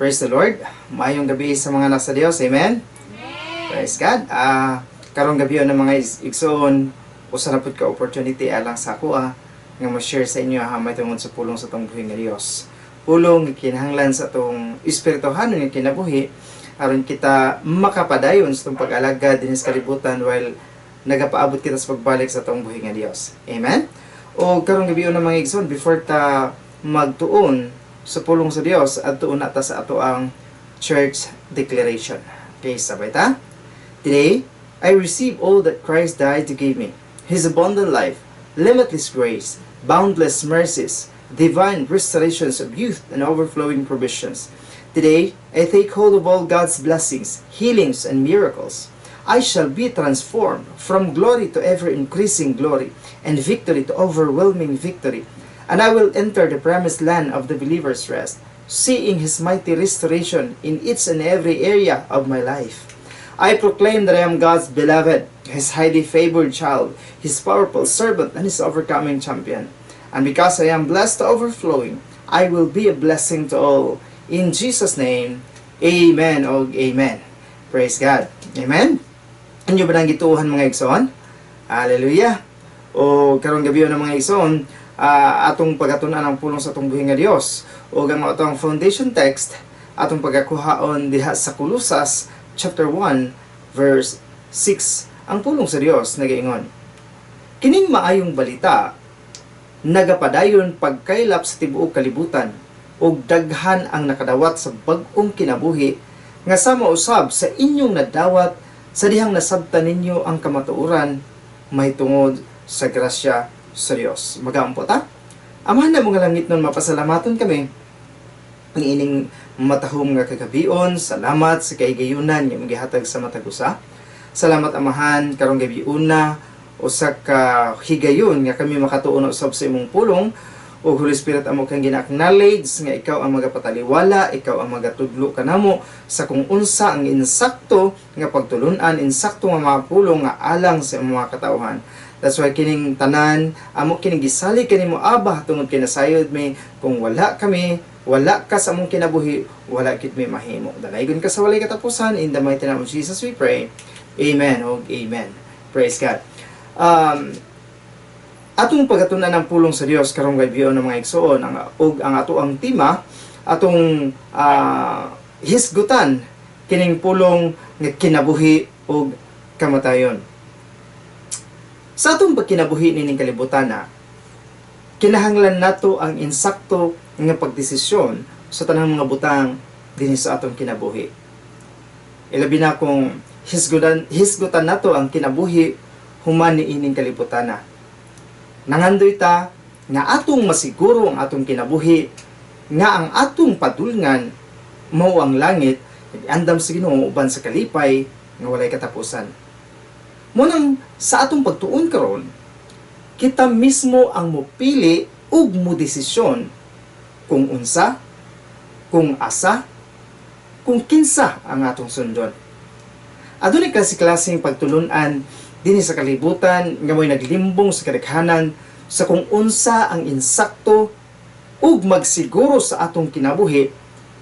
Praise the Lord. Maayong gabi sa mga nasa Dios. Amen. Praise God. Karong gabi ng mga igsoon, usa na pud ka opportunity alang sa ako nga mo-share sa inyo ha may tungod sa pulong sa atong buhi nga Dios. Pulong nga kinahanglan sa atong espirituhanon nga kinabuhi aron kita makapadayon sa atong pag-alagad dinhi sa kalibutan while nagapaabot kita sa pagbalik sa atong buhi nga Dios. Amen. O karong gabi ng mga igsoon, before ta magtuon sa pulong sa Dios, adtuon na ta sa ato ang church declaration. Okay, sabay ta. Today, I receive all that Christ died to give me. His abundant life, limitless grace, boundless mercies, divine restorations of youth, and overflowing provisions. Today, I take hold of all God's blessings, healings, and miracles. I shall be transformed from glory to ever increasing glory, and victory to overwhelming victory. And I will enter the promised land of the believer's rest, seeing His mighty restoration in each and every area of my life. I proclaim that I am God's beloved, His highly favored child, His powerful servant, and His overcoming champion. And because I am blessed to overflowing, I will be a blessing to all. In Jesus' name, amen o amen. Praise God. Amen. Inyo ba nang gituohan, mga igsoon? Hallelujah. O karong gabi ng mga igsoon, atong pagatun-an ang pulong sa atong buhi nga Dios. O ang atong foundation text atong pagakuhaon diha sa Kolosas chapter 1 verse 6. Ang pulong sa Dios nagaingon: "Kining maayong balita nagapadayon pagkaylap sa tibuok kalibutan ug daghan ang nakadawat sa bag-ong kinabuhi nga sama usab sa inyong nadawat sa dihang nasabtan ninyo ang kamatuoran mahitungod sa grasya sa Dios." Magampo ta. Amahan namo nga langitnon, mapasalamaton kami niining matahom nga kagabion. Salamat sa kaigayunan nga imong gihatag sa matag usa. Salamat, Amahan, karong gabiuna usa ka higayon nga kami makatuon usab sa imong pulong. O Holy Spirit, amo kang gina-acknowledge nga ikaw ang magapataliwala, ikaw ang magatudlo kanamo sa kung unsa ang insakto nga pagtulunan, insakto nga mga pulong nga alang sa imong mga katawhan. That's why kining tanan, amo kining gisalig kanimo, Aba, tungod kay nasayod mi kung wala kami, wala ka sa among kinabuhi, wala gid mi mahimo. Dalaygon ka sa walay katapusan. In the mighty name of Jesus we pray. Amen o amen. Praise God. Atong pagatunan ng pulong sa Dios karong gabi ng mga igsoon, ang ug ang ato ang tema, atong hisgutan kining pulong nga kinabuhi ug kamatayon. Sa atong pagkinabuhi nining kalibutan na, kinahanglan nato ang insakto nga pagdesisyon sa tanang mga butang dinhi sa atong kinabuhi. Ilabi na kung hisgutan nato ang kinabuhi human niining kalibutan na. Nangandoy ta nga atong masiguro ang atong kinabuhi nga ang atong padulngan mao ang langit, andam sa Ginoo uban sa kalipay nga walay katapusan. Munang sa atong pagtuon karon, kita mismo ang mopili ug mo desisyon kung unsa, kung asa, kung kinsa ang atong sundon. Adunay klase-klaseng pagtulunan dinhi sa kalibutan nga mo'y naglimbong sa kadaghanan sa kung unsa ang insakto ug magsiguro sa atong kinabuhi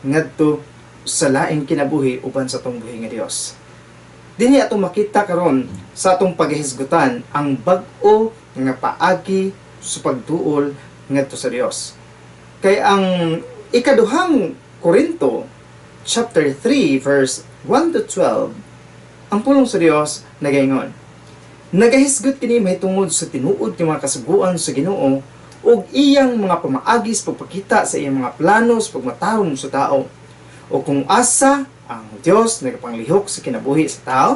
ngadto sa laing kinabuhi uban sa atong buhi nga Dios. Dinhi atong makita karon sa atong paghisgutan ang bag-o nga paagi sa pagduol ngadto sa Dios. Kay ang Ikaduhang Korinto chapter 3 verse 1 to 12, ang pulong sa Dios nagaingon: "Nagahisgot kini mahitungod sa tinuod nga mga kasuguan sa Ginoo ug iyang mga pamaagi sa pagpakita sa iyang mga plano sa pagmatarong sa tao. O kung asa ang Dios nagapanglihok sa kinabuhi sa tao?"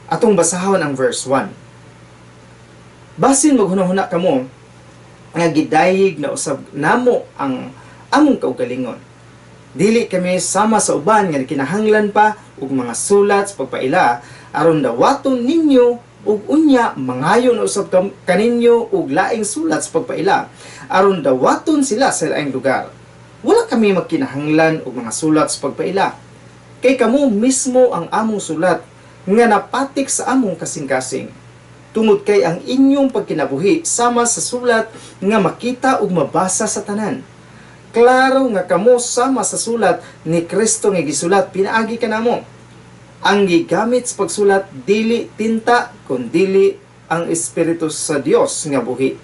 Atong basahon ang verse 1. "Basin maghunahuna kamo nga gidayeg na usab namo ang among kaugalingon. Dili kami sama sa uban nga kinahanglan pa og mga sulat sa pagpaila aron dawaton ninyo ug unya mangayo na usab kaninyo og laing sulat sa pagpaila aron dawaton sila sa laing lugar. Wala kami magkinahanglan og mga sulat sa pagpaila. Kay kamo mismo ang among sulat nga napatik sa among kasing-kasing. Tungod kay ang inyong pagkinabuhi sama sa sulat nga makita ug mabasa sa tanan." Klaro nga kamo sama sa sulat ni Kristo nga gisulat pinaagi kanamo. Ang gigamit sa pagsulat dili tinta kun dili ang Espiritu sa Dios nga buhi.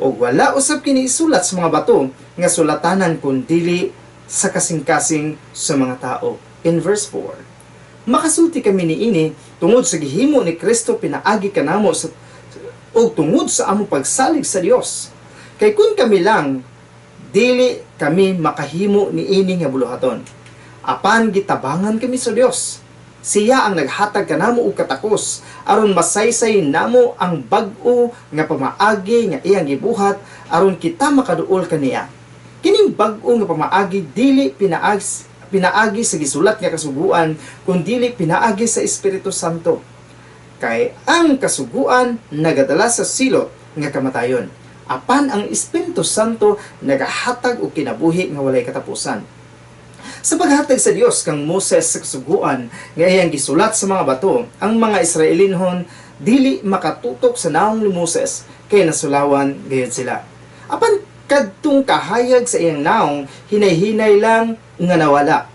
Og wala usab kini isulat sa mga bato nga sulatanan kun dili sa kasing-kasing sa mga tao. In verse 4, makasulti kami niini tungod sa gihimo ni Kristo pinaagi kanamo sa ug tungod sa among pagsalig sa Dios. Kay kun kami lang, dili kami makahimo niini nga buluhaton. Apan gitabangan kami sa Dios. Siya ang naghatag kanamo og katakos aron masaysay namo ang bag-o nga pamaagi nga iyang gibuhat aron kita makaduol kaniya. Kining bag-o nga pamaagi dili pinaagi sa gisulat nga kasuguan kun dili pinaagi sa Espiritu Santo. Kay ang kasuguan nagadala sa silot nga kamatayon. Apan ang Espiritu Santo nagahatag og kinabuhi nga walay katapusan. Sa paghatag sa Dios kang Moses sa kasuguan nga iyang gisulat sa mga bato, ang mga Israelinhon dili makatutok sa naong ni Moses kay nasulawan gayud sila. Apan kadtong kahayag sa iyang naong, hinay-hinay lang nga nawala.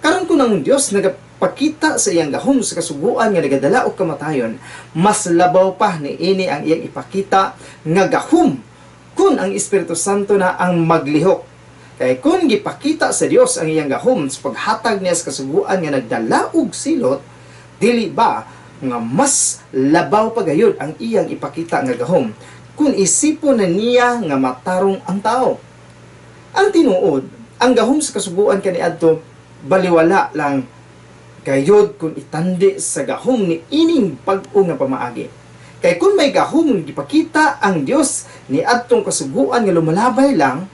Karon, kung ang Dios nagapakita sa iyang gahom sa kasuguan nga nagadala og kamatayon, mas labaw pa niini ang iyang ipakita nga gahom kung ang Espiritu Santo na ang maglihok. Kay kung gipakita sa Dios ang iyang gahom sa paghatag niya sa kasuguan nga nagdala og silot, dili ba nga mas labaw pa gayud ang iyang ipakita nga gahom kung isipon na niya nga matarong ang tao? Ang tinuod, ang gahom sa kasuguan kaniadto baliwala lang gayod kung itandi sa gahom ni ining bag-o nga pamaagi. Kay kung may gahom gipakita ang Dios ni adtong kasuguan nga lumalabay lang,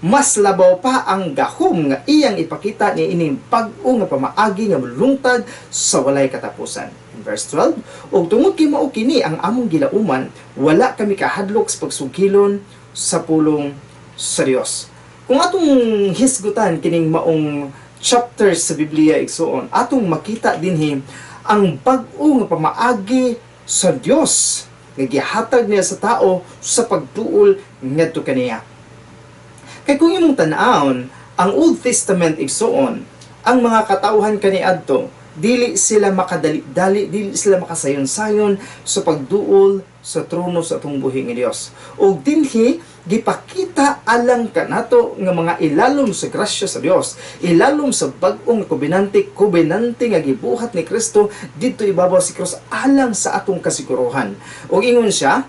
mas labaw pa ang gahom nga iyang ipakita ni ining bag-o nga pamaagi nga molungtad sa walay katapusan. In verse 12, ug tungod kay mao kini ang among gilauman, wala kami kahadlok sa pagsugilon sa pulong sa Dios. Kung atong hisgutan kining maong chapters sa Biblia, igsuon, atong makita dinhi ang bag-o nga pamaagi sa Dios nga gihatag niya sa tao sa pagduol ngadto kaniya. Kay kung imong tan-awon, ang Old Testament, igsuon, ang mga katawhan kaniadto, dili sila makadali-dali, dili sila makasayon-sayon sa pagduol sa trono sa atong buhi nga Dios. Ug dinhi gipakita alang kanato nga mga ilalom sa grasya sa Dios, ilalom sa bag-ong kobinante, kobinante nga gibuhat ni Kristo didto ibabaw sa krus alang sa atong kasiguruhan. Ug ingon siya,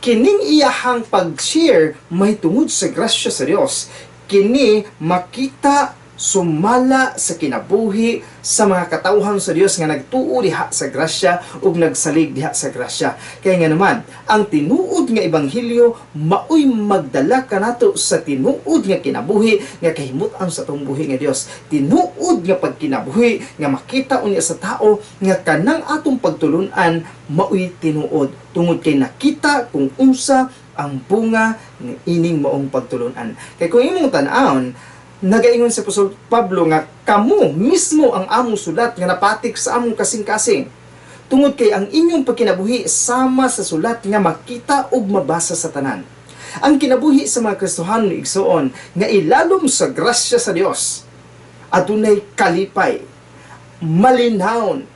kining iyahang pag-share may tungod sa grasya sa Dios. Kini makita sumala sa kinabuhi sa mga katawhan sa Dios nga nagtuo diha sa grasya ug nagsalig diha sa grasya. Kaya nga naman, ang tinuod nga ebanghelyo maoy magdala kanato sa tinuod nga kinabuhi nga kahimut-an sa atong buhi nga Dios. Tinuod nga pagkinabuhi nga makita unya sa tao nga kanang atong pagtulunan maoy tinuod tungod kay nakita kung unsa ang bunga ni ining maong pagtulunan. Kay kung imong tan-awon, nagaingon si Apostol Pablo nga kamo mismo ang among sulat nga napatik sa among kasing-kasing. Tungod kay ang inyong pagkinabuhi sama sa sulat nga makita ug mabasa sa tanan. Ang kinabuhi sa mga Kristohano, igsuon, nga ilalom sa grasya sa Dios, adunay kalipay, malinawon,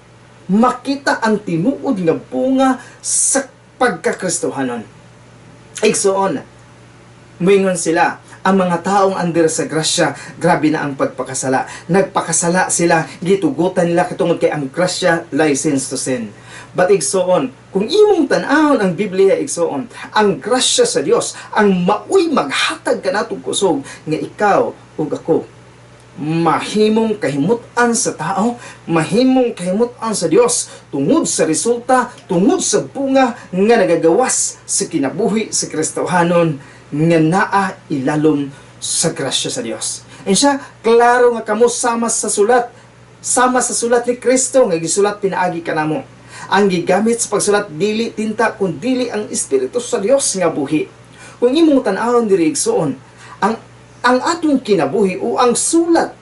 makita ang tinuod nga bunga sa pagkakristohanon. Igsuon, muingon sila, ang mga taong under sa grasya, grabe na ang pagpakasala. Nagpakasala sila, gitugutan nila katungod kay ang grasya, license to sin. But igsoon, kung imong tan-awon ang Biblia, igsoon, ang grasya sa Dios ang maoy maghatag kanatong kusog nga ikaw ug ako mahimong kahimut-an sa tao, mahimong kahimut-an sa Dios tungod sa resulta, tungod sa bunga nga nagagawas sa kinabuhi sa Kristohanon nga naa ilalom sa grasya sa Dios. And siya, klaro nga kamo sama sa sulat ni Kristo nga gisulat pinaagi kanamo. Ang gigamit sa pagsulat dili tinta kun dili ang Espiritu sa Dios nga buhi. Kung imong tan-awon diri, igsuon, ang atong kinabuhi o ang sulat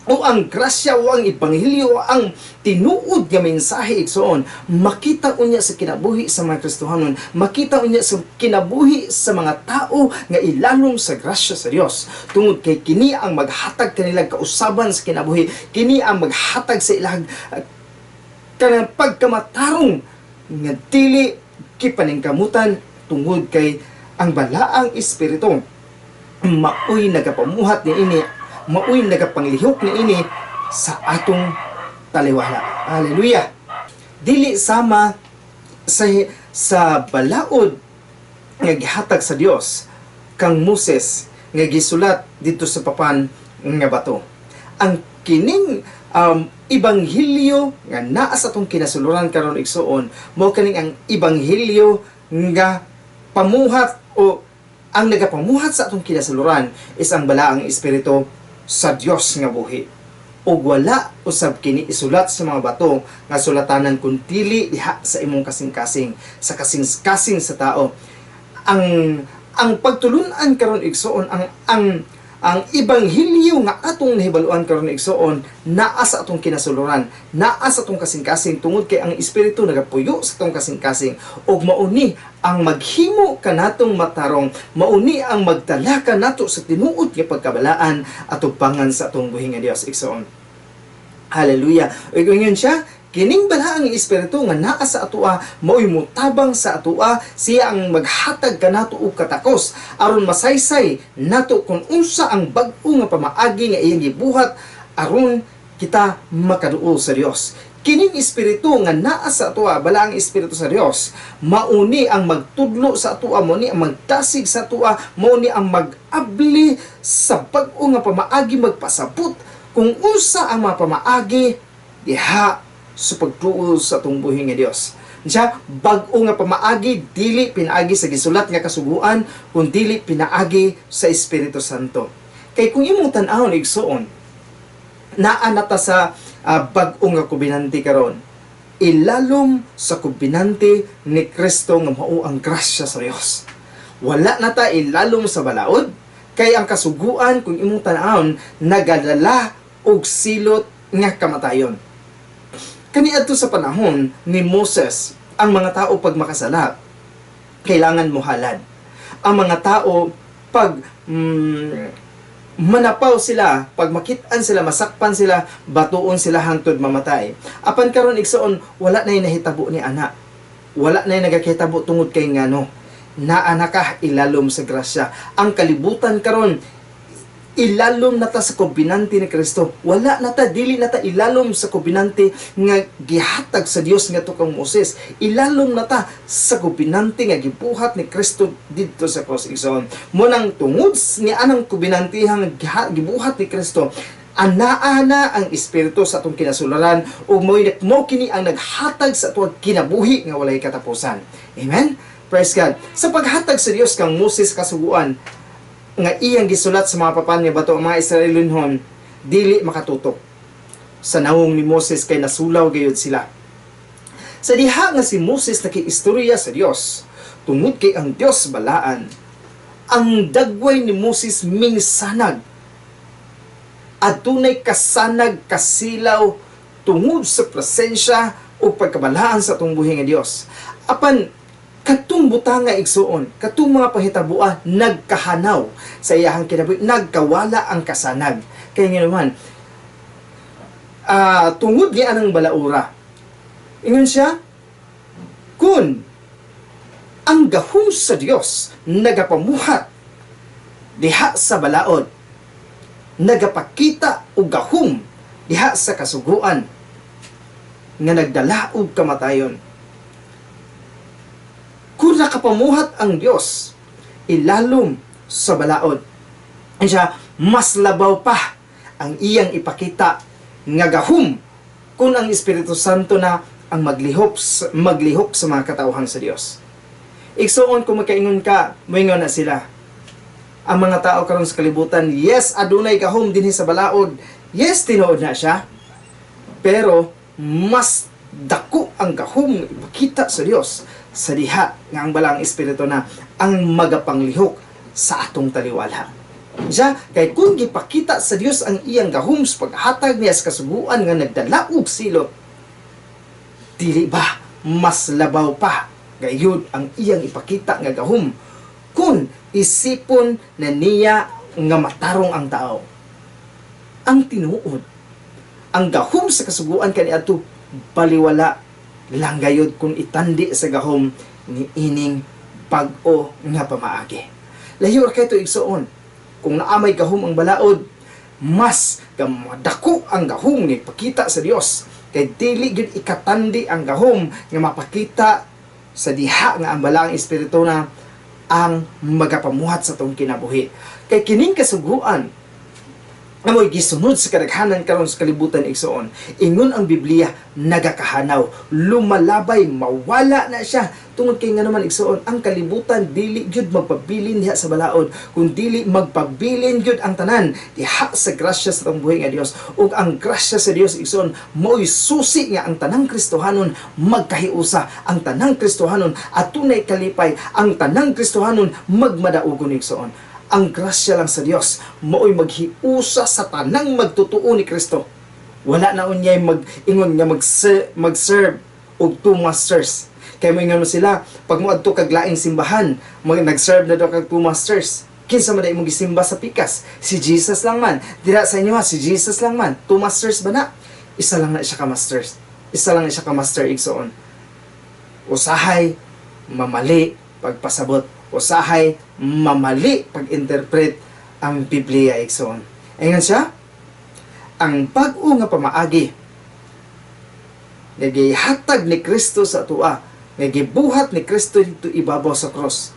O ang grasya o ang ebanghelyo o ang tinuod nga mensahe, igsoon, makita unya sa kinabuhi sa mga Kristohanon, makita unya sa kinabuhi sa mga tao nga ilalom sa grasya sa Dios, tungod kay kini ang maghatag kanilang kausaban sa kinabuhi, kini ang maghatag sa ilang kanang pagkamatarong nga dili gipaningkamutan, tungod kay ang Balaang Espiritu maoy nagapamuhat niini, maoy nagapanglihok niini sa atong taliwala. Hallelujah! Dili sama sa balaod nga gihatag sa Dios kang Moses nga gisulat didto sa papan nga bato. Ang kining ebanghelyo nga naa sa atong kinasuluran karon, igsuon, mao kaning ang ebanghelyo nga pamuhat o ang nagapamuhat sa atong kinasuluran is ang Balaang Espiritu sa Dios nga buhi. Ug wala usab kini isulat sa mga bato nga sulatanan kun dili diha sa imong kasing-kasing, sa kasing-kasing sa tao. Ang pagtulunan karon, igsuon, ang ebanghelyo nga atong nahibaluan karon, igsuon, naa sa atong kinasuluran, naa sa atong kasing-kasing, tungod kay ang Espiritu nagapuyo sa atong kasing-kasing ug mauni ang maghimo kanatong matarong, mauni ang magdala kanato sa tinuod nga pagkabalaan atubangan sa atong buhi nga Dios, igsoon. Hallelujah. Ug ingon siya, kining Balaang Espiritu nga naa sa atoa maoy mutabang sa atoa, siya ang maghatag kanato og katakos aron masaysay nato kung unsa ang bag-o nga pamaagi nga iyang gibuhat aron kita makaduol sa Dios. Kining Espiritu nga naa sa atoa, Balaang Espiritu sa Dios, mauni ang magtudlo sa atoa, mauni ang magdasig sa atoa, mauni ang mag-abli sa bag-o nga pamaagi, magpasabot kung unsa ang mga pamaagi diha sa pagtuo sa atong buhi nga Dios. Siya, bag-o nga pamaagi, dili pinaagi sa gisulat nga kasuguan, kun dili pinaagi sa Espiritu Santo. Kay kung imong tan-awon, igsuon, naa na ta sa bag-o nga kubinante karon. Ilalom sa kubinante ni Kristo nga mao ang grasya sa Dios. Wala na ta ilalom sa balaod, kay ang kasuguan, kung imong tan-awon, nagadala og silot nga kamatayon. Kaniadto sa panahon ni Moses, ang mga tao pag makasala, kailangan mohalad. Ang mga tao pag manapaw sila, pag makitaan sila, masakpan sila, batuon sila hangtod mamatay. Apan karon, igsoon, wala na nahitabo ni ana. Wala na nagakahitabo tungod kay ngano? Naa na ka ilalom sa grasya. Ang kalibutan karon, ilalom na ta sa kobinante ni Kristo. Wala na ta, dili na ta ilalom sa kobinante nga gihatag sa Dios ngadto kang Moses. Ilalom na ta sa kobinante nga gibuhat ni Kristo didto sa cross, igsoon. Mao nang tungod ni anang kobinantehang gibuhat ni Kristo, anaa na ang Espiritu sa atong kinasularan ug mo kini ang naghatag sa atong kinabuhi nga walay katapusan. Amen? Praise God. Sa paghatag sa Dios kang Moses kasuguan nga iyang gisulat sa mga papan nga bato, ang mga Israelinhon dili makatutok sa nawong ni Moses kay nasulaw gayud sila. Sa diha nga si Moses nakiistorya sa Dios, tungod kay ang Dios balaan, ang dagway ni Moses mingsanag. Adunay kasanag, kasilaw tungod sa presensya o pagkabalaan sa atong buhi nga Dios. Apan katong butanga, igsuon, katong mga pahitaboa, nagkahanaw sa iyahang kinabuhi, nagkawala ang kasanag. Kaya nga naman, tungod ni anang balaura, ingon siya, kung ang gahom sa Dios nagapamuhat diha sa balaod, nagapakita og gahom diha sa kasuguan nga nagdala og kamatayon, kung nakapamuhat ang Dios ilalom sa balaod, ay siya, mas labaw pa ang iyang ipakita nga gahom kung ang Espiritu Santo na ang maglihok sa mga katawhan sa Dios. Igsuon, kung magkaingon ka, moingon na sila. Ang mga tao karon sa kalibutan, yes, adunay gahom dinhi sa balaod. Yes, tinuod na siya. Pero mas dako ang gahom nga ipakita sa Dios sa diha nga ang Balaang Espiritu na ang magapanglihok sa atong taliwala. Siya, kay kung gipakita sa Dios ang iyang gahom sa paghatag niya sa kasuguan nga nagdala og silot, dili ba mas labaw pa gayud ang iyang ipakita nga gahom kung isipon na niya nga matarong ang tao? Ang tinuod, ang gahom sa kasuguan kaniadto baliwala lang gayud kung itandi sa gahom ni ining bag-o nga pamaagi. Lahi ra kay to, igsoon. Kung naa may gahom ang balaod, mas dako ang gahom nga ipakita sa Dios, kay dili gyud ikatandi ang gahom nga mapakita sa diha nga ang Balaang Espiritu na ang magapamuhat sa atong kinabuhi. Kay kining kasuguan amoy gisunod sa kadaghanan karon sa kalibutan, igsoon. Ingon ang Biblia, nagakahanaw, lumalabay, mawala na siya. Tungod kay nga naman, igsoon, ang kalibutan dili gyud magpabilin diha sa balaod, kun dili magpabilin gyud ang tanan diha sa grasya sa atong buhi nga Dios. Ug ang grasya sa Dios, igsoon, mao'y susi nga ang tanang Kristohanon magkahiusa, ang tanang Kristohanon adunay kalipay, ang tanang Kristohanon magmadaugon, igsoon. Ang grasya lang sa Dios mao'y maghiusa sa tanang magtutuo ni Kristo. Wala na unyay mag-ingon nga mag-serve og two masters. Kay moingon mo sila, pag moadto kag laing simbahan, nag-serve na daw kag two masters. Kinsa man imong gisimba sa pikas? Si Jesus lang man. Dira sa inyo ha, si Jesus lang man. Two masters ba na? Isa lang na siya ka masters. Isa lang na siya ka master, igsoon. Usahay mamali pagpasabot, usahay mamali pag-interpret ang Biblia, igsoon. Ingon siya, ang bag-o nga pamaagi nga gihatag ni Kristo sa atoa, nga gibuhat ni Kristo dito ibabaw sa cross,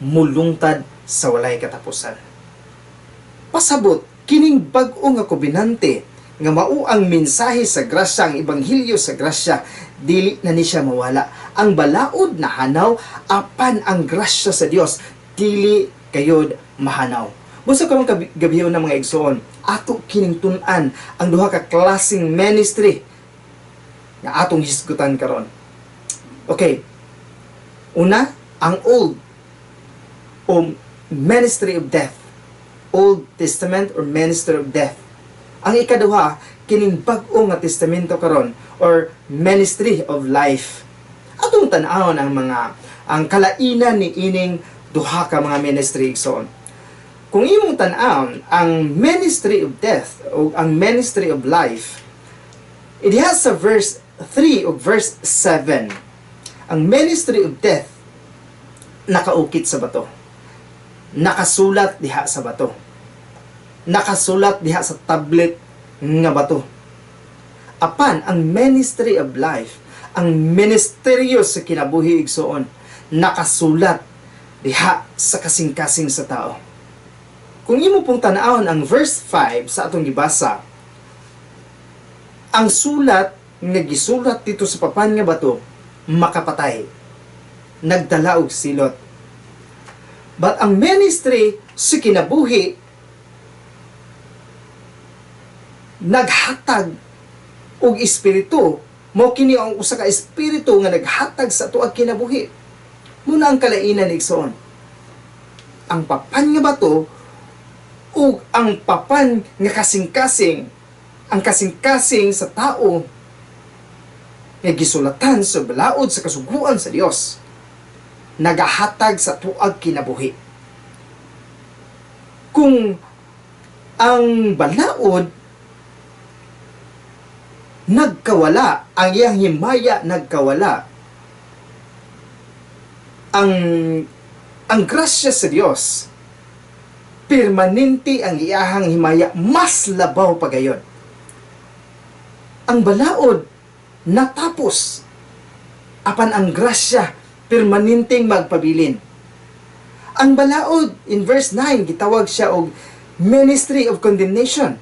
mulungtad sa walay katapusan. Pasabot, kining bag-o nga kobinante nga mao ang mensahe sa grasya, ang ebanghelyo sa grasya, dili na ni siya mawala. Ang balaod nahanaw, apan ang grasya sa Dios dili kayod mahanaw. Busa karong gabi ng mga igsoon, ato kining tun-an ang duha ka klaseng ministry nga atong hisgutan karon. Okay. Una, ang old o ministry of death. Old Testament or ministry of death. Ang ikaduha, kining bag-o nga testamento karon or ministry of life. Atong tan-awon ang kalainan ni ining duha ka mga ministry, igsoon. Kung imong tan-awon ang ministry of death o ang ministry of life, it has sa verse 3 o verse 7. Ang ministry of death, nakaukit sa bato. Nakasulat diha sa bato. Nakasulat diha sa tablet nga bato. Apan ang ministry of life, ang ministeryo sa kinabuhi, igsoon, nakasulat diha sa kasing-kasing sa tao. Kung imo pong tan-awon ang verse 5 sa atong gibasa, ang sulat nga gisulat dito sa papan nga bato makapatay. Nagdala og silot. But ang ministry sa kinabuhi naghatag og espiritu. Mao kini ang usa ka espiritu nga naghatag sa atoang kinabuhi. Muna ang kalainan, igsoon. Ang papan nga bato ug ang papan nga kasing-kasing, ang kasing-kasing sa tao nga gisulatan sa balaod sa kasuguan sa Dios, nagahatag sa tuag kinabuhi. Kung ang balaod nagkawala, ang iyang himaya nagkawala, ang grasya sa Dios, permanente ang iyahang himaya, mas labaw pa gayon. Ang balaod natapos, apan ang grasya permanenteng magpabilin. Ang balaod in verse 9, gitawag siya og ministry of condemnation.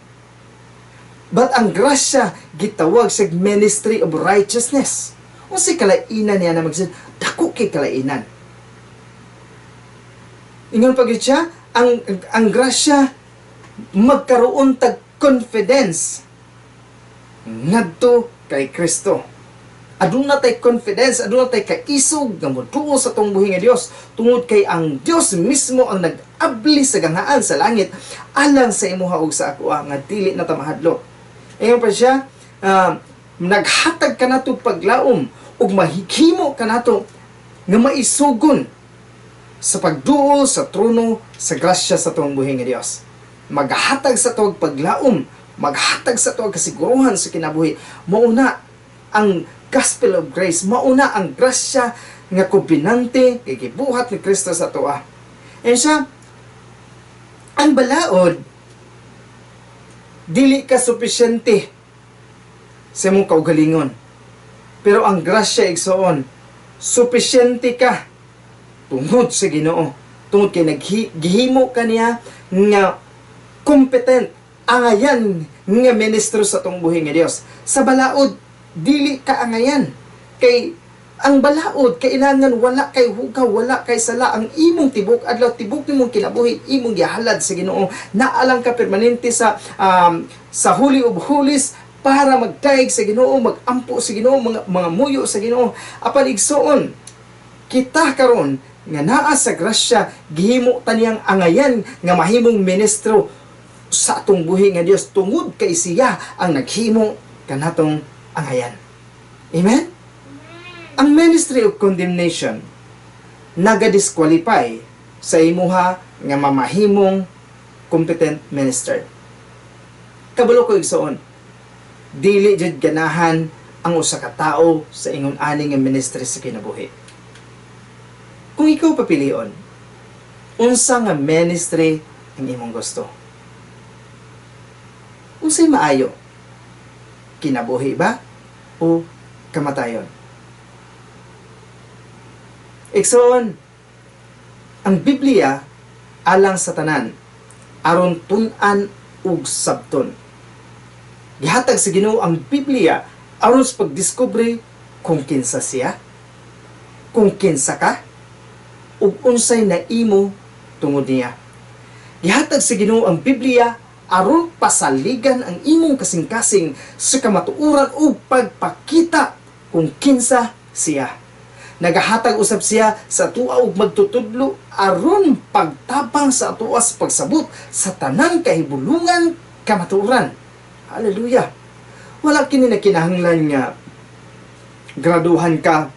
But ang grasya gitawag sa ministry of righteousness. Unsay kalainan niya na magsid? Dako kay kalainan. Ingon pa gyud siya, ang grasya magkaroon tag confidence ngadto kay Kristo. Aduna tay confidence, aduna tay kaisog nga moduol sa atong buhi nga Dios tungod kay ang Dios mismo ang nag-abli sa gangaan sa langit alang sa imuha ug sa akoa nga dili na ta mahadlok. Ingon pa siya, naghatag kanato paglaom ug mahimo kanato nga maisugon sa pagduol sa trono sa grasya sa atong buhi nga Dios. Maghatag sa atong paglaom, maghatag sa atong kasiguruhan sa kinabuhi. Mao na ang gospel of grace, mao na ang grasya nga kobinante nga gibuhat ni Kristo sa atoa. And siya, ang balaod, dili ka supisyente sa imong kaugalingon. Pero ang grasya, igsoon, supisyente ka tungod sa Ginoo. Tungod kay naghihimo ka niya nga competent, angayan nga ministro sa atong buhi nga Dios. Sa balaod, dili ka angayan. Kay ang balaod, kailangan wala kay hugaw, wala kay sala. Ang imong tibok adlaw, tibok nimong kinabuhi, imong gihalad sa Ginoo. Naa lang ka permanente sa Holy of Holies para magdayeg sa Ginoo, magampo sa Ginoo, mga muyo sa Ginoo. Apan igsoon, kita karon nga naa sa grasya, gihimo ta niyang angayan nga mahimong ministro sa atong buhi nga Dios tungod kay siya ang naghimo kanatong angayan. Amen? Ang ministry of condemnation naga-disqualify sa imuha nga mamahimong competent minister. Kabalo ko, igsoon, dili jud ganahan ang usa ka tawo sa ingon ani nga ministry sa kinabuhi. Kung ikaw papilion, unsa nga ministry ang imong gusto? Unsay maayo? Kinabuhi ba o kamatayon? Igsoon, ang Biblia alang sa tanan aron tun-an ug sabton. Gihatag sa Ginoo ang Biblia aron sa pagdiskubre kung kinsa siya, kung kinsa ka, ug unsay naimo tungod niya. Gihatag sa Ginoo ang Biblia aron pasaligan ang imong kasing-kasing sa kamatuoran ug pagpakita kung kinsa siya. Nagahatag usab siya sa atoa og magtutudlo aron pagtabang sa atoa sa pagsabot sa tanang kahibulungan kamatuoran. Hallelujah. Wala kini na kinahanglan nga graduhan ka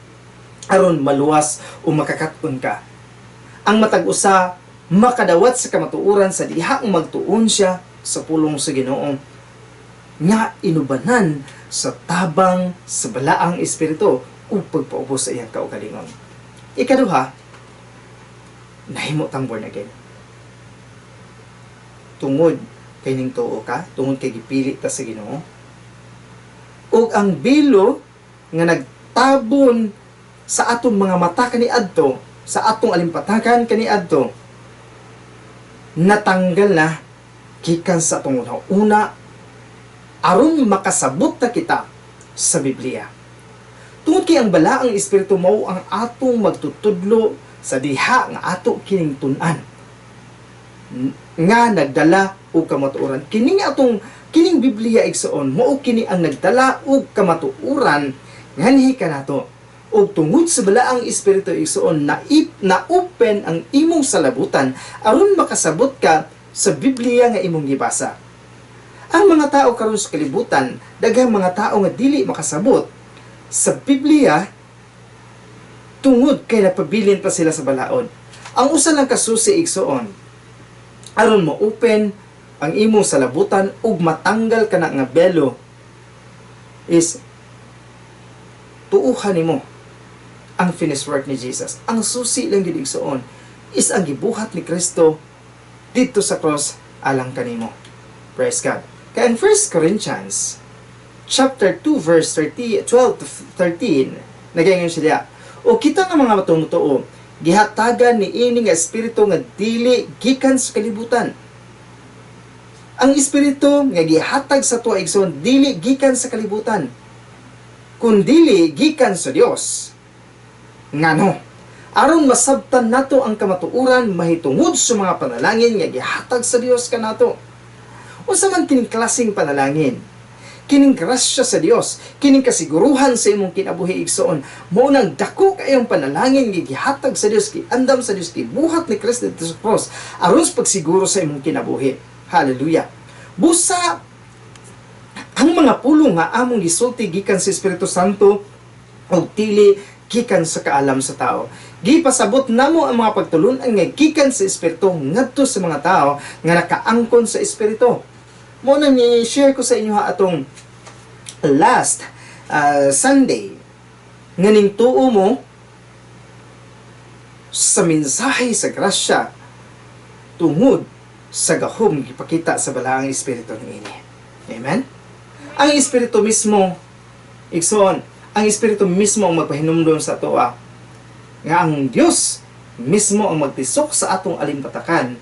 aron maluwas o makakat-on ka. Ang matag usa makadawat sa kamatuoran sa dihang magtuon siya sa pulong sa Ginoo nga inubanan sa tabang sa balaang espiritu ug pagpaubos sa iyang kaugalingon. Ikaduha, nahimo tang born again. Tungod kay ning tuo ka, tungod kay gipili ta sa Ginoo. Ug ang belo nga nagtabon sa atong mga mata kaniadto, sa atong alimpatakan kaniadto, natanggal na gikan sa atong una aron makasabot na kita sa Biblia. Tungod kay ang balaang espiritu mao ang atong magtutudlo sa diha nga ato kining tun-an nga nagdala og kamatuoran. Kining atong kining Biblia, igsoon, mao kini ang nagdala og kamatuoran nganhi kanato. Ug tungod sa balaang espiritu, igsoon, na open ang imong salabutan aron makasabot ka sa Biblia nga imong gibasa. Ang mga tao karon sa kalibutan, daghang mga tao nga dili makasabot sa Biblia tungod kay napabilin pa sila sa balaod. Ang usa lang ka susi, igsoon, aron mo open ang imong salabutan ug matanggal kana nga belo is tuuhan nimo ang finished work ni Jesus. Ang susi lang gid, igsoon, is ang gibuhat ni Kristo didto sa cross alang kanimo. Praise God. Kaya in 1 Corinthians chapter 2 verse 30, 12 to 13, nagaingon siya, "O kita nga mga tumutoo, gihatagan ni ini nga espiritu nga dili gikan sa kalibutan." Ang espiritu nga gihatag sa atoa, igsoon, dili gikan sa kalibutan, kundili gikan sa Dios. Ngano? Aron masabtan nato ang kamatuoran mahitungod sa mga panalangin nga gihatag sa Dios kanato. Unsa man kining klaseng panalangin? Kining grasya sa Dios, kining kasiguruhan sa imong kinabuhi, igsoon, mao nang dako kayong panalangin nga gihatag sa Dios, giandam sa Dios, gibuhat ni Kristo dito sa cross aron sa pagsiguro sa imong kinabuhi. Hallelujah. Busa ang mga pulong nga among gisulti gikan sa Espiritu Santo ug dili gikan sa kaalam sa tao. Gipasabot namo ang mga pagtulunan nga gikan sa Espiritu ngadto sa mga tao nga nakaangkon sa Espiritu. Mao nang ni-share ko sa inyo ha atong last Sunday nga ning tuo mo sa mensahe sa grasya tungod sa gahom gipakita sa Balaang Espiritu niini. Amen? Ang Espiritu mismo, igsoon, ang Espiritu mismo ang magpahinumdom sa atoa nga ang Dios mismo ang magtisok sa atong alimpatakan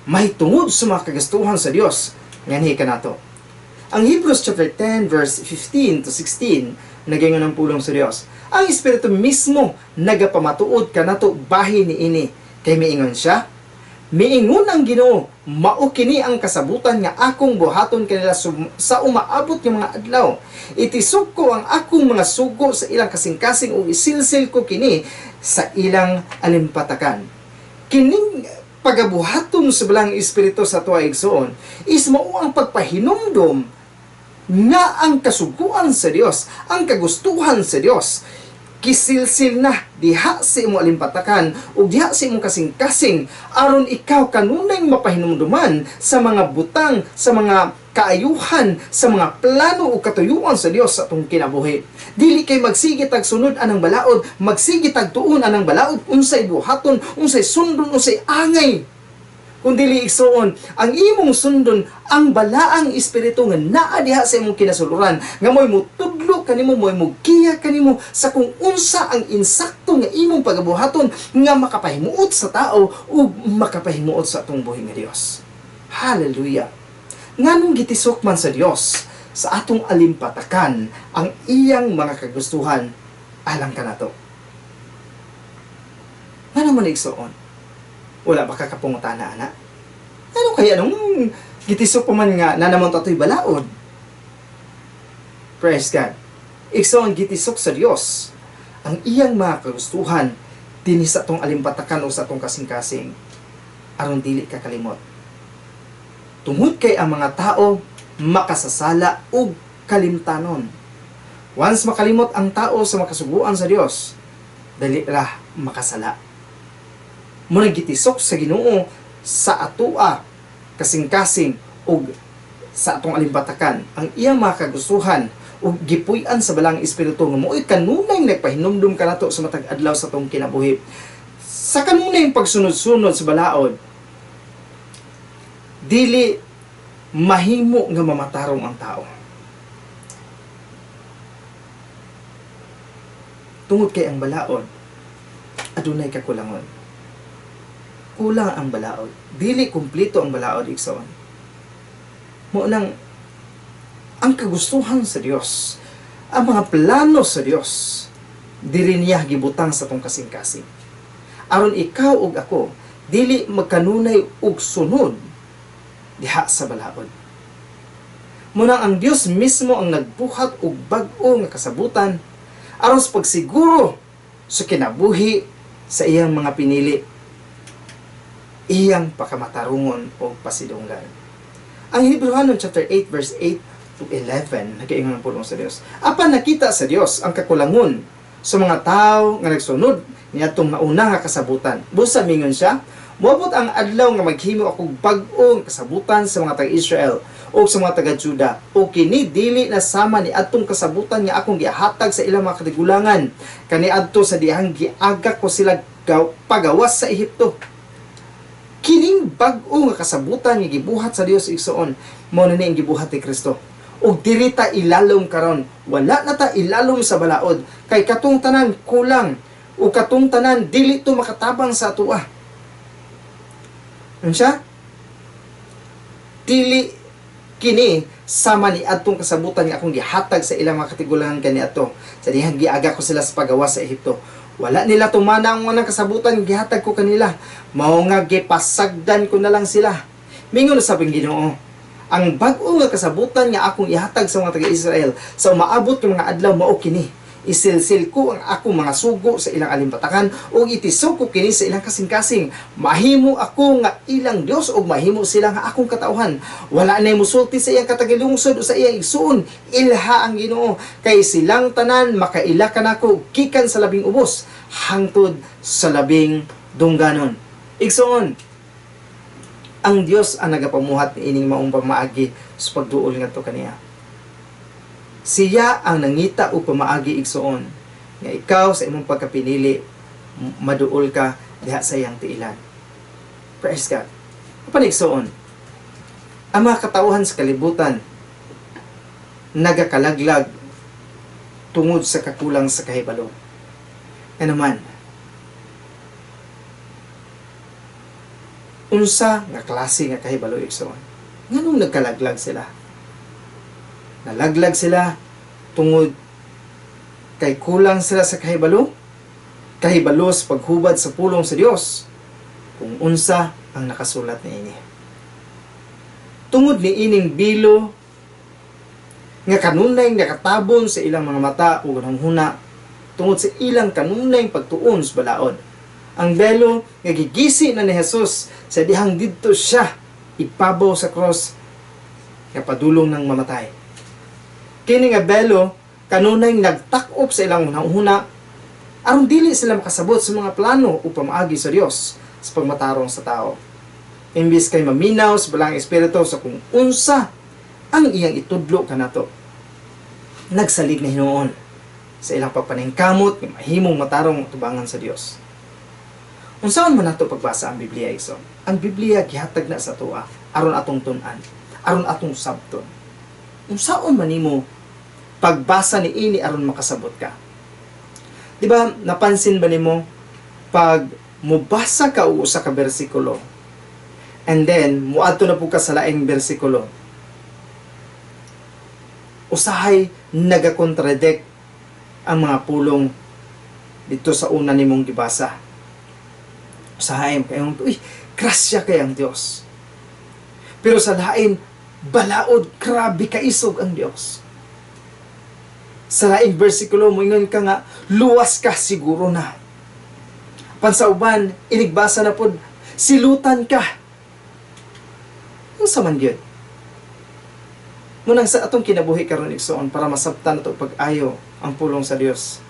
mahitungod sa mga kagastuhan sa Dios nganhi kanato. Ang Hebrews chapter 10 verse 15 to 16, nagaingon ang pulong sa Dios. Ang Espiritu mismo nagapamatuod kanato bahin niini, kay miingon siya, "Miingon ang Ginoo, mao kini ang kasabutan nga akong buhaton kanila sa umaabot nga mga adlaw. Itisok ko ang akong mga sugo sa ilang kasing-kasing ug isilsil ko kini sa ilang alimpatakan." Kining pagabuhaton sa Balaang Espiritu sa atoa, igsoon, is mao ang pagpahinumdom nga ang kasuguan sa Dios, ang kagustuhan sa Dios, gisilsil na diha sa imong alimpatakan ug diha sa imong kasing-kasing aron ikaw kanunay mapahinumduman sa mga butang, sa mga kaayuhan, sa mga plano ug katuyuan sa Dios sa atong kinabuhi. Dili kay magsige tag sunod anang balaod, magsige tag tuon anang balaod, unsay buhaton, unsay sundon, unsay angay. Kung dili, igsoon, ang imong sundon ang Balaang Espiritu nga naa diha sa imong kinasuluran, nga mo'y mutudlo kanimo, mo'y mugiya kanimo sa kung unsa ang insakto nga imong pagabuhaton nga makapahimuot sa tao ug makapahimuot sa atong buhi nga Dios. Hallelujah. Nganong gitisok man sa Dios sa atong alimpatakan ang iyang mga kagustuhan alang kanato? Ngano man, igsoon? Wala ba ka kapangutana ana? Ano kaya nung gitisok pa man nga na naman tatoy balaod? Praise God. Igsoon, gitisok sa Dios ang iyang mga kagustuhan dinhi sa atong alimpatakan o sa atong kasing-kasing aron dili ka kalimot. Tungod kay ang mga tao makasasala ug kalimtanon. Once makalimot ang tao sa makasuguan sa Dios, dali ra makasala. Mao gitisok sa Ginoo sa atoa kasing-kasing ug sa atong alimpatakan ang iyang mga kagustuhan ug gipuy-an sa Balaang Espiritu nga mo'y kanunay nagpahinumdum kanato sa matag adlaw sa atong kinabuhi. Sa kanunay pagsunod-sunod sa balaod, dili mahimo nga mamatarong ang tao. Tungod kay ang balaod adunay kakulangon. Kulang ang balaod. Dili kumpleto ang balaod, igsoon. Mao nang ang kagustuhan sa Dios, ang mga plano sa Dios, diri niya gibutang sa atong kasing-kasing. Aron ikaw ug ako dili magkanunay og sunod diha sa balaod. Mao nang ang Dios mismo ang nagbuhat og bag-o nga kasabutan aron sa pagsiguro sa kinabuhi sa iyang mga pinili, iyang pakamatarungon o pasidunggan. Ang Hebreohanon chapter 8 verse 8 to 11, nagaingon ang pulong sa Dios. Apan nakita sa Dios ang kakulangon sa mga tao nga nagsunod niadtong nauna nga kasabutan. Busa mingon siya, "Moabot ang adlaw nga maghimo akong bag-o nga kasabutan sa mga taga-Israel o sa mga taga-Juda. O kini dili na sama ni adtong kasabutan nga akong gihatag sa ilang mga katigulangan kaniadto sa dihang giagak ko sila pagawas sa Ehipto." Kining bag-o nga kasabutan nga gibuhat sa Dios, igsoon, mao na ni ang gibuhat ni Kristo. Ug diri ta ilalom karon, wala na ta ilalom sa balaod kay katong tanan kulang ug katong tanan dili to makatabang sa atoa. Unsa? Dili kini sama ni adtong kasabutan nga akong gihatag sa ilang mga katigulangan kaniadto sa dihang giaga ko sila sa pagawas sa Ehipto. Wala nila tumana ang unang kasabutan gihatag ko kanila. Mao nga gipasagdan ko na lang sila. Mingon sa Ginoo. Ang bag-o nga kasabutan nga akong ihatag sa mga taga-Israel sa umaabot nga mga adlaw mao kini. Isilsil ko ang akong mga sugo sa ilang alimpatakan ug itisok ko kini sa ilang kasing-kasing. Mahimo ako nga ilang Dios ug mahimo sila nga akong katawhan. Wala nay musulti sa iyang katagilungsod o sa iyang igsuon. Ilha ang Ginoo kay silang tanan makaila kanako gikan sa labing ubos hangtod sa labing dungganon. Igsuon, ang Dios ang nagapamuhat niining maong pamaagi sa pagduol ngadto kaniya. Siya ang nangita og pamaagi, igsuon, nga ikaw sa imong pagkapinili maduol ka diha sa iyang tiilan. Praise God. Apan, igsuon, ang mga katauhan sa kalibutan nagakalaglag tungod sa kakulang sa kahibalo. Nga naman, unsa nga klase nga kahibalo, igsoon? Nganong nagkalaglag sila? Nalaglag sila tungod kay kulang sila sa kahibalo, kahibalo sa paghubad sa pulong sa Dios kung unsa ang nakasulat niini. Tungod ni ining bilo nga kanunay nakatabon sa ilang mga mata ug hunghuna tungod sa ilang kanunay pagtuon sa balaod. Ang belo nga gigisi na ni Jesus sa dihang didto siya ipabaw sa cross nga padulong ng mamatay. Kini nga belo kanunay nagtak-op sa ilang hunahuna aron dili sila makasabot sa mga plano o pamaagi sa Dios sa pagmatarong sa tao. Imbis kay maminaw sa Balaang Espiritu sa kung unsa ang iyang itudlo kanato, nagsalig na hinuon sa ilang pagpaningkamot nga mahimong matarong tubangan sa Dios. Unsaon man nato pagbasa ang Biblia, igsoon? Ang Biblia gihatag na sa atoa aron atong tun-an, aron atong sabton. Unsaon man nimo pagbasa ni ini aron makasabot ka? Di ba napansin ba nimo pag mobasa ka og usa ka bersikulo and then muadto na pud ka sa laing bersikulo, usahay nagakontradict ang mga pulong dito sa una nimong gibasa? Usahay kayong, "Uy, grasya kay ang Dios." Pero sa lain, "Balaod, grabe kaisog ang Dios." Sa laing bersikulo, moingon ka nga, "Luwas ka siguro na." Apan sa uban, inigbasa na pod, "Silutan ka." Unsa man gyud? Munang sa atong kinabuhi karon, igsoon, para masabtan nato pag-ayo ang pulong sa Dios,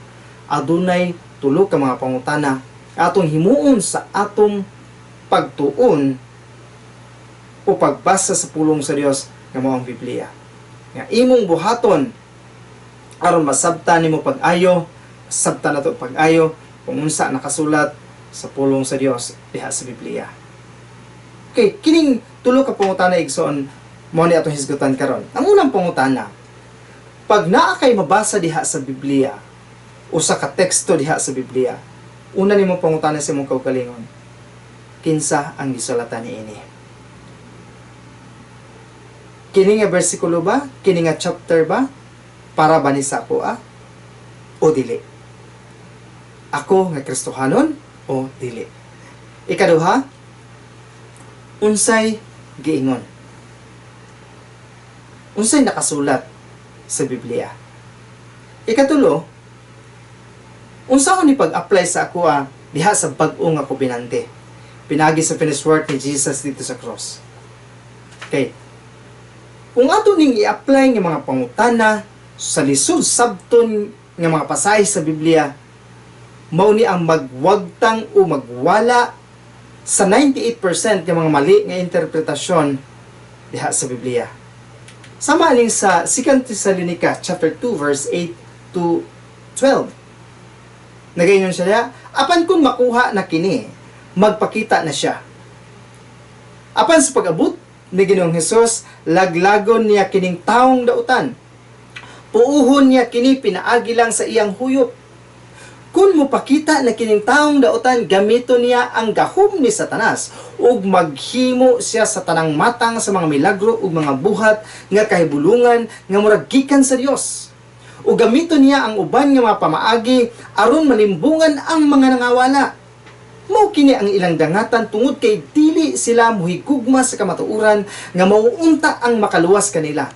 adunay tulo ka mga pangutana atong himuon sa atong pagtuon o pagbasa sa pulong sa Dios nga mao ang Biblia. Nga imong buhaton aron masabtan nimo pag-ayo, masabtan nato pag-ayo kung unsa nakasulat sa pulong sa Dios diha sa Biblia. Okay, kining tulo ka pangutana, igsoon, mao ni atong hisgutan karon. Ang unang pangutana, pag naa kay mabasa diha sa Biblia, usa ka teksto diha sa Biblia, una nimo pangutana sa imong kaugalingon, kinsa ang gisulatan niini? Kini nga bersikulo ba? Kini nga chapter ba? Para ba ni sa ako ah? O dili? Ako nga Kristohanon o dili? Ikaduha, unsay giingon? Unsay nakasulat sa Biblia? Ikatulo, unsaon ni pag-apply sa ako diha sa bag-o nga kobinante pinaagi sa finished work ni Jesus dito sa cross? Okay. Kung ato ning i-apply nga mga pangutana sa lisod sabton nga mga pasahe sa Biblia, mao ni ang magwagtang o magwala sa 98% nga mga mali nga interpretasyon diha sa Biblia. Sama aning sa 2 Thessalonica chapter 2 verse 8 to 12. Nagaingon siya diha, "Apan kung makuha na kini, magpakita na siya. Apan sa pag-abot ni Ginoong Hesus, laglagon niya kining taong dautan. Puuhon niya kini pinaagi lang sa iyang huyop. Kung mopakita na kining taong dautan, gamiton niya ang gahom ni Satanas ug maghimo siya sa tanang matang sa mga milagro ug mga buhat nga kahibulungan nga murag gikan sa Dios. Ug gamiton niya ang uban nga mga pamaagi aron malimbungan ang mga nangawala." Mao kini ang ilang dangatan tungod kay dili sila muhigugma sa kamatuoran nga mauunta ang makaluwas kanila.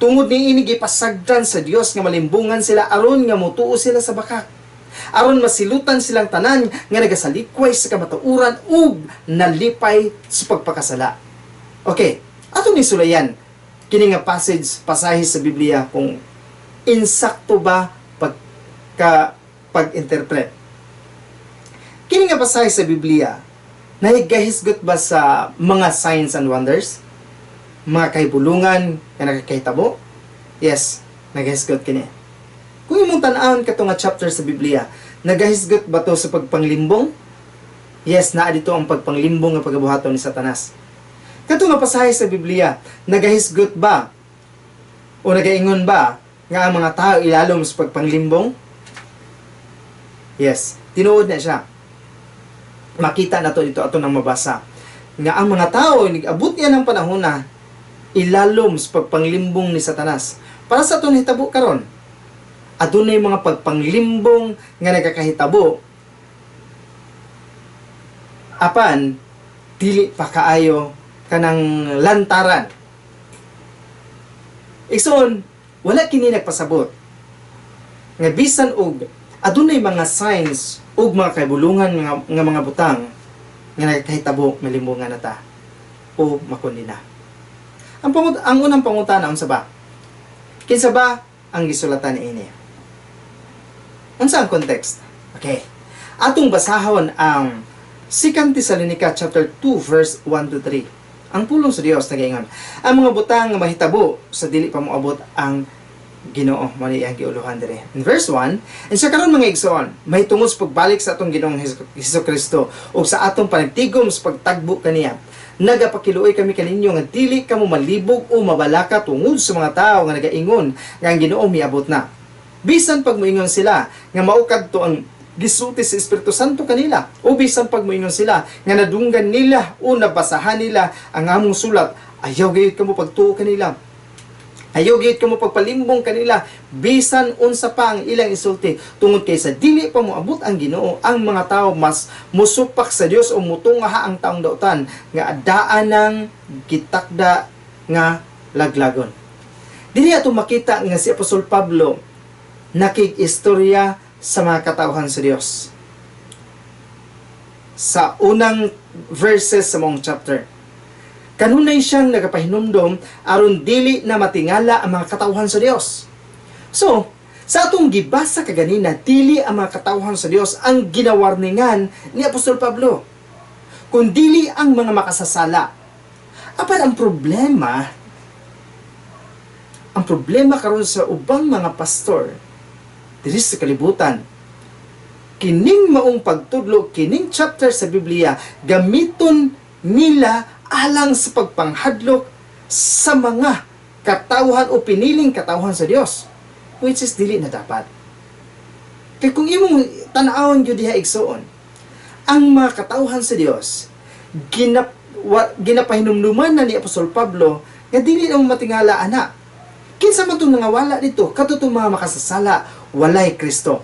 Tungod niini, gipasagdan sa Dios nga malimbungan sila aron nga motuo sila sa bakak, aron masilutan silang tanan nga nagasalikway sa kamatuoran ug nalipay sa pagpakasala. Okay, ato ni sulayan kini nga passage, pasahe sa Biblia, kung insakto ba pagka pag-interpret. Kini nga pasahe sa Biblia, nahigahisgot ba sa mga signs and wonders? Mga kahibulungan nga nakakahitabo? Yes, nagahisgot kini. Kung imong tan-awon kato nga chapter sa Biblia, nagahisgot ba to sa pagpanglimbong? Yes, naa dito ang pagpanglimbong nga pagabuhaton ni Satanas. Kato nga pasahe sa Biblia, nagahisgot ba o nagaingon ba nga ang mga tao ilalom sa pagpanglimbong? Yes, tinuod na siya. Makita na to dito, ato nang mabasa nga ang mga tao nag-abot niya ng panahon na ilalom sa pagpanglimbong ni Satanas. Para sa ato nahitabo karon, adunay mga pagpanglimbong nga nagakahitabo apan dili pa kaayo kanang lantaran. Igsoon, wala kini nagpasabot nga bisan og adunay mga signs ug mga kahibulungan nga mga butang nga nagakahitabo, malimbungan na ta o makundina. Ang unang pangutana, unsa ba? Kinsa ba ang gisulatan niini? Unsa ang context? Okay. Atong basahon ang 2 Thessalonica chapter 2 verse 1 to 3. Ang pulong sa Dios nagaingon, ang mga butang nga mahitabo sa dili pa moabot ang Ginoo, mo ni iyang giuluhan dire. In verse 1, "And sa karon, mga igsoon, mahitungod sa pagbalik sa atong Ginoong Hesus Kristo ug sa atong panagtigom sa pagtagbo kaniya, nagapakiluoy kami kaninyo nga dili kamo malibog o mabalaka tungod sa mga tawo nga nagaingon nga ang Ginoo miabot na. Bisan pag moingon sila nga mao kadto ang gisulti sa Espiritu Santo kanila o bisan pag moingon sila nga nadunggan nila o nabasahan nila ang among sulat, ayaw gayud kamo pagtuo kanila. Ayaw gayud kamo pagpalimbong kanila bisan unsa pa ang ilang isulti, tungod kay sa dili pa moabot ang Ginoo, ang mga tao mas musupak sa Dios o mutungaha ang taong dautan nga adaan ng gitakda nga laglagon." Dili ato makita nga si Apostol Pablo nakig-istorya sa mga katawhan sa Dios. Sa unang verses sa maong chapter, kanunay siyang nagapahinumdom aron dili na matingala ang mga katawhan sa Dios. So, sa atong gibasa kaganina, dili ang mga katawhan sa Dios ang ginawarningan ni Apostol Pablo, kun dili ang mga makasasala. Apan ang problema karon sa ubang mga pastor diri sa kalibutan, kining maong pagtudlo, kining chapter sa Biblia, gamiton nila alang sa pagpanghadlok sa mga katawhan o piniling katawhan sa Dios, which is dili na dapat. Kay kung imong tan-awon gyud diha, igsuon, ang mga katawhan sa Dios ginapahinumduman na ni Apostol Pablo nga dili na mo matingala ana. Kinsa man tong nangawala dito? Kato tong mga makasasala, walay Kristo.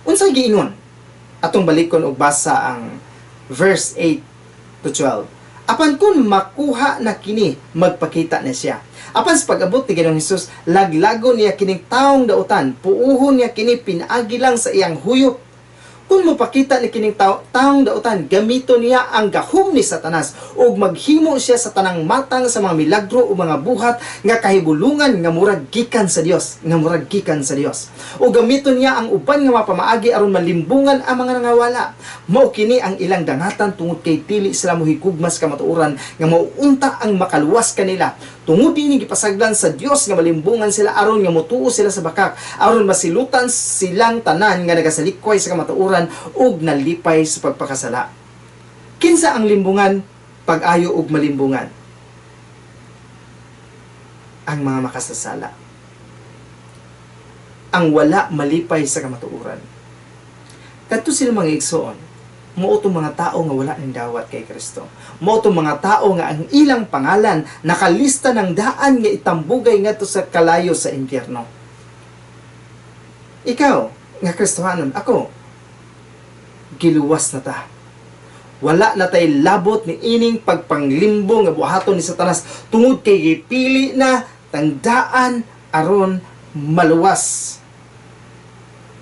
Unsay giingon? Atong balikon og basa ang verse 8 to 12. "Apan kung makuha na kini, magpakita na siya. Apan sa pag-abot ni Ginoong Hesus, laglagon niya kining taong dautan, puuhon niya kini pinaagi lang sa iyang huyop. Kung mopakita ni kining taong dautan, gamito niya ang gahom ni Satanas ug maghimo siya sa tanang matang sa mga milagro o mga buhat nga kahibulungan nga murag gikan sa Dios, nga murag gikan sa Dios. O gamito niya ang uban nga mga pamaagi aron malimbungan ang mga nangawala. Mao kini ang ilang dangatan tungod kay dili sila mohigugma sa kamatuoran nga mauunta ang makaluwas kanila. Tungod dinhi, gipasagdan sa Dios nga malimbungan sila aron nga motuo sila sa bakak, aron masilutan silang tanan nga nagasalikway sa kamatuoran ug nalipay sa pagpakasala." Kinsa ang limbungan pag-ayo og malimbungan? Ang mga makasasala. Ang wala malipay sa kamatuoran. Kadto sila, mga igsoon, mao tong mga tao nga wala ning dawat kay Kristo. Mao tong mga tao nga ang ilang pangalan nakalista ng daan nga itambugay ngadto sa kalayo, sa impyerno. Ikaw, nga Kristohanon, ako, Giluwas na ta. Wala na tay labot ni ining pagpanglimbo nga buhaton ni Satanas tungod kay gipili na tang daan aron maluwas.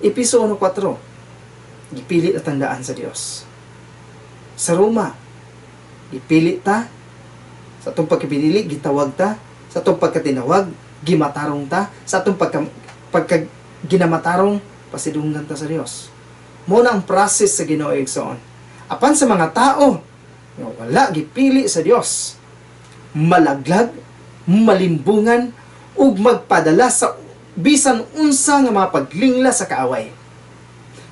Epeso 1:4, gipili na tang daan sa Dios. Sa Roma, gipili ta. Sa atong pagkapinili, gitawag ta. Sa atong pagkatinawag, gimatarong ta. Sa atong pagka ginamatarong, pasidunggan ta sa Dios. Mao na ang process sa Ginoo, igsoon. Apan sa mga tao nga wala gipili sa Dios, malaglag, malimbungan ug magpadala sa bisan unsa nga mga paglingla sa kaaway.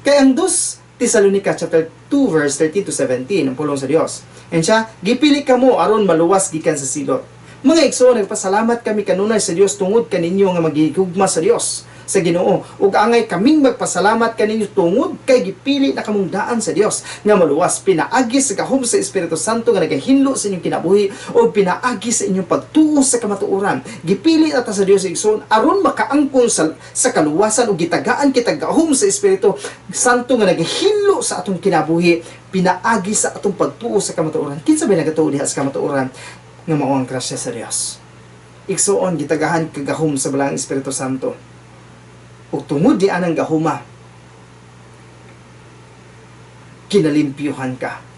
Kay ang 2 Tesalonica chapter 2 verse 13 to 17, ang pulong sa Dios. And siya, gipili kamo aron maluwas gikan sa silot. Mga igsoon, nagpasalamat kami kanunay sa Dios tungod kaninyo nga magigugma sa Dios sa Ginoo, ug angay kaming magpasalamat kaninyo tungod kay gipili na kamong daan sa Dios nga maluwas pinaagi sa gahom sa Espiritu Santo nga nagahinlo sa inyong kinabuhi ug pinaagi sa inyong pagtuo sa kamatuoran. Gipili na ta sa Dios, igsoon, aron makaangkon sa kaluwasan, ug gitagaan kita gahom sa Espiritu Santo nga nagahinlo sa atong kinabuhi pinaagi sa atong pagtuo sa kamatuoran. Kinsa ba nagatuo diha sa kamatuoran nga mao ang grasya sa Dios? Igsoon, gitagahan kagahom sa Balaang Espiritu Santo. Ug tungod di anang gahuma, kinalimpyuhan ka.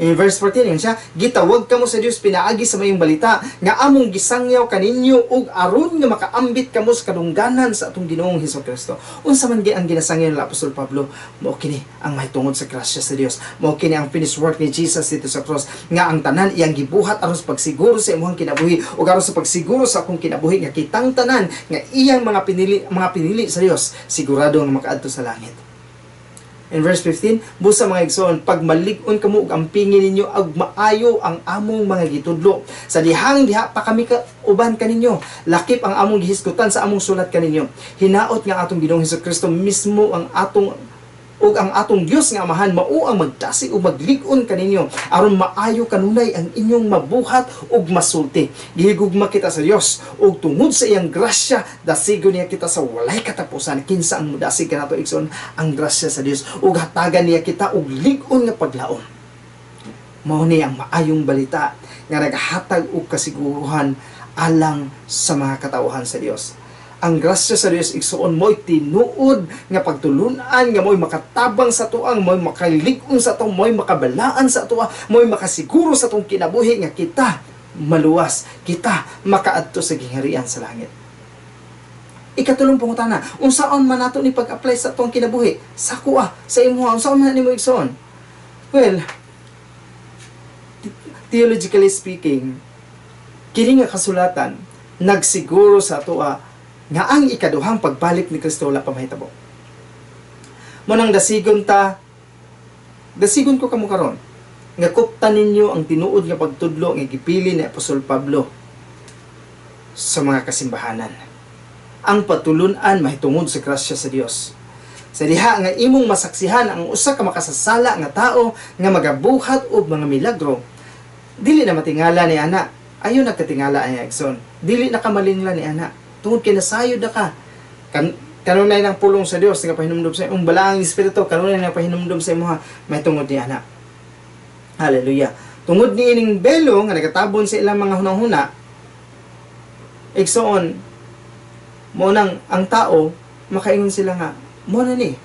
In verse 14, yun siya, gitawag kamo sa Dios pinaagi sa mayong balita nga among gisangyaw kaninyo ug aron nga makaambit kamo sa kadungganan sa atong Ginoong Hesus Kristo. Unsa man gi ang ginasangyaw ni Apostol Pablo? Mao kini ang mahitungod sa grasya sa Dios. Mao kini ang finished work ni Jesus dito sa cross nga ang tanan iyang gibuhat aron sa pagsiguro sa imong kinabuhi ug aron sa pagsiguro sa akong kinabuhi nga kitang tanan nga iyang mga pinili sa Dios sigurado nga makaadto sa langit. In verse 15, busa, mga igsoon, pag malig-on kamo ug ampingin ninyo ag maayo ang among mga gitudlo sa dihang diha pa kami ka uban kaninyo, lakip ang among gihisgutan sa among sulat kaninyo. Hinaot nga atong Ginoong Hesus Kristo mismo ang atong ug ang atong Dios nga Amahan mao ang magdasig ug maglig-on kaninyo aron maayo kanunay ang inyong mabuhat ug masulti. Gihigugma kita sa Dios ug tungod sa iyang grasya dasigon niya kita sa walay katapusan. Kinsa ang mudasig kanato, igsoon? Ang grasya sa Dios, ug hatagan niya kita og lig-on nga paglaom. Mao ni ang maayong balita nga naghatag og kasiguruhan alang sa mga katawhan sa Dios. Ang grasya sa Dios, igsoon, mo'y tinuod nga pagtulunan nga mo'y makatabang sa tuang, mo'y makalig-on sa atong, mo'y makabalaan sa atoa, mo'y makasiguro sa atong kinabuhi nga kita maluwas, kita makaadto sa gingharian sa langit. Ikatulong pangutana, unsaon man nato ni pag-apply sa atong kinabuhi? Sa kuha, sa imuha, unsaon man nimo, igsoon? Well, theologically speaking, kini nga kasulatan nagsiguro sa atoa nga ang ikaduhang pagbalik ni Kristo wala pa mahitabo. Mao nang dasigon ta, dasigon ko kamo karon nga kuptan ninyo ang tinuod nga pagtudlo nga gipili ni Apostol Pablo sa mga kasimbahanan. Ang patulun-an mahitungod sa grasya sa Dios. Sa diha nga imong masaksihan ang usa ka makasasala nga tao nga magabuhat og mga milagro, dili na matingala ni ana. Ayo nagkatingala ay, igsoon. Dili na kamalingla ni ana. Tungod kay nasayod na ka. Kanunay ng pulong sa Dios nga pahinumdom sa imong Balaang Espiritu, kanunay nga pahinumdom sa imuha mahitungod ni ana. Hallelujah. Tungod ni ining belo nga nagatabon sa ilang mga hunahuna, igsoon, mao nang ang tao makaingon sila nga mao na ni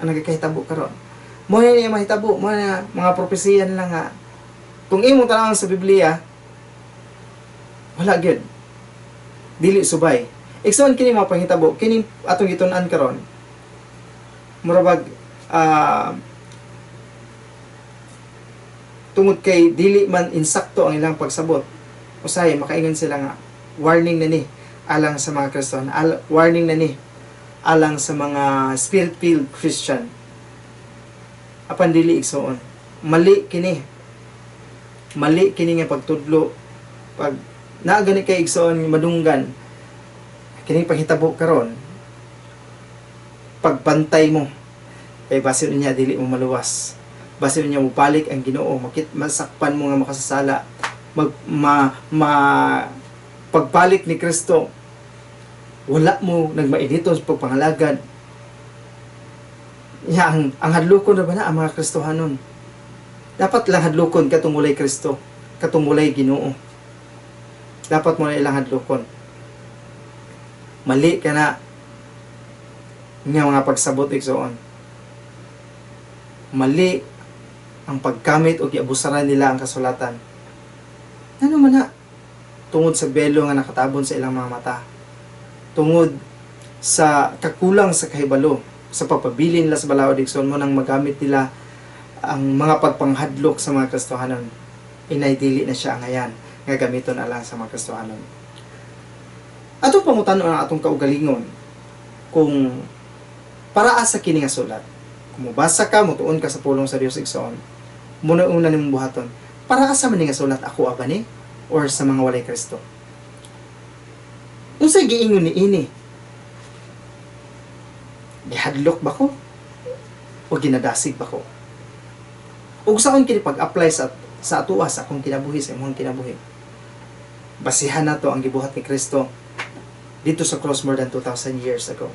ang nagakahitabo karon. Mao na ni ang mahitabo, mao na mga propesiya nila nga kung imong tan sa Biblia, wala gyud. Dili subay. Igsoon, kini mga panghitabo, kini atong gitun-an karon. Murabag tungod kay dili man insakto ang ilang pagsabot, usahay makaingon sila nga warning na ni alang sa mga Kristohan, warning na ni alang sa mga spirit-filled Christian. Apan dili, igsoon. Mali kini. Mali kini nga pagtudlo. Pag naa gani kay, igsoon, madunggan kini panghitabo karon, pagbantay mo kay basin niya dili mo maluwas, basin niya mobalik ang Ginoo, makit masakpan mo nga makasasala, mag ma, ma pagbalik ni Kristo wala mo nagmainiton sa pagpangalagad. Ya, ang hadlokon na ba na ang mga Kristohanon? Dapat lang hadlokon katong walay Kristo, katong walay Ginoo. Dapat mo na ilang hadlokon. Mali ka na nga mga pagsabot, igsoon. Mali ang paggamit o giabusaran nila ang kasulatan. Ano man na? Tungod sa belo nga nakatabon sa ilang mga mata. Tungod sa kakulang sa kahibalo, sa pagpabilin nila sa balaod, igsoon, mo nang magamit nila ang mga pagpanghadlok sa mga Kristohanon. Inay dili na siya angayan nga gamiton alang sa mga Kristohanon. Atong pangutan-on ang atong kaugalingon kung para asa kini nga sulat. Kung mobasa ka, motuon ka sa pulong sa Dios, igsoon, muna una nimong buhaton, para asa man ni nga sulat? Ako ba ni or sa mga walay Kristo? Unsay giingon ni ini? Gihadlok ba ko? O ginadasig ba ko? Ug saon kini pag-apply sa atoa, sa akong kinabuhi, sa imong kinabuhi? Basihan nato ang gibuhat ni Kristo dito sa cross more than 2,000 years ago.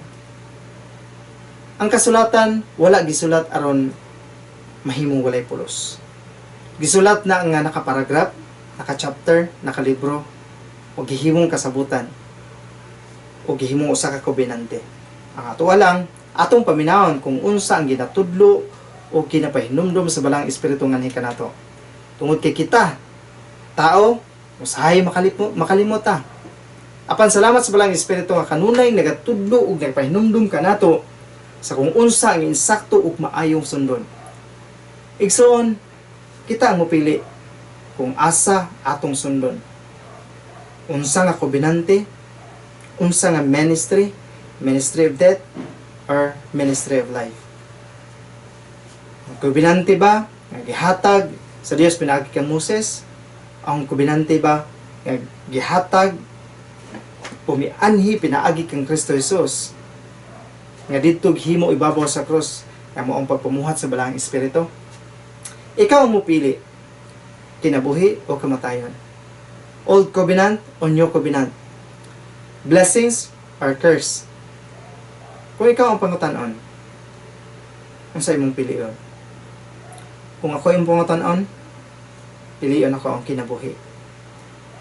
Ang kasulatan wala gisulat aron mahimong walay pulos. Gisulat na nga naka-paragraph, naka-chapter, naka-libro, o gihimong kasabutan, o gihimong usa ka kobenante. Ang ato lang, atong paminawon kung unsa ang ginatudlo o ginapahinumdom sa Balaang Espiritu nganhi kanato. Tungod kay kita, tao, usahay makalimot ta. Apan salamat sa Balaang Espiritu nga kanunay nagatudlo ug nagpahinumdom kanato sa kung unsa ang insakto ug maayong sundon. Igsoon, kita ang mupili kung asa atong sundon. Unsa nga kobenante, unsa nga ministry, ministry of death or ministry of life. Ang kobenante ba nga gihatag sa Dios pinaagi kang Moses? Ang kobenante ba nga gihatag o mianhi pinaagi kang Kristo Jesus nga didto gihimo ibabaw sa cross nga mao ang pagpamuhat sa Balaang Espiritu? Ikaw ang mupili, kinabuhi o kamatayon, Old Covenant o New Covenant, blessings or curse. Kung ikaw ang pangutan-on, unsa imong pilion? Kung ako yung pangutan-on, pilion ako ang kinabuhi.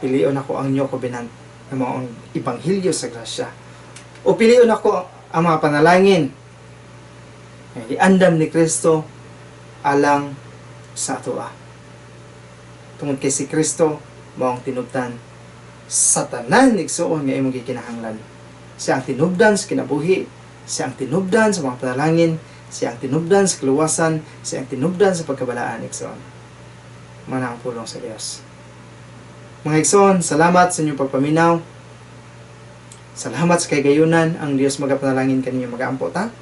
Pilion ako ang New Covenant nga mao ang Ebanghelyo sa grasya. O pilion ako ang mga panalangin nga giandam ni Kristo alang sa atoa. Tungod kay si Kristo mao ang tinubdan sa tanan, igsuon, nga imong gikinahanglan. Siya ang tinubdan sa kinabuhi, siya ang tinubdan sa mga panalangin, siya ang tinubdan sa kaluwasan, siya ang tinubdan sa pagkabalaan, igsoon. Mao na ang pulong sa Dios. Mga igsoon, salamat sa inyong pagpaminaw. Salamat sa kahigayunan. Ang Dios magapanalangin kaninyo. Magaampo ta.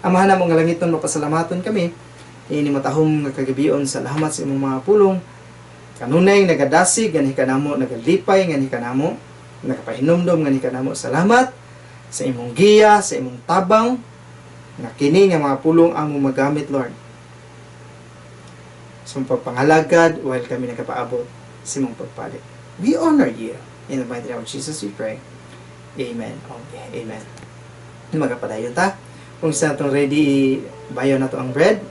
Amahan namo nga langiton, mapasalamaton kami ini matahom nga kagabion. Salamat sa imong mga pulong. Kanunay nagadasig nganhi kanamo, nagalipay nganhi kanamo, nakapahinumdom nganhi kanamo. Salamat sa imong giya, sa imong tabang nga kini nga mga pulong among magamit, Lord, sa imong pagpangalagad while kami nagapaabot sa imong pagpalit. We honor you. In the mighty name of Jesus we pray. Amen. Okay, amen. Magapadayon ta. Kung sa atong ready, bayo na to ang bread.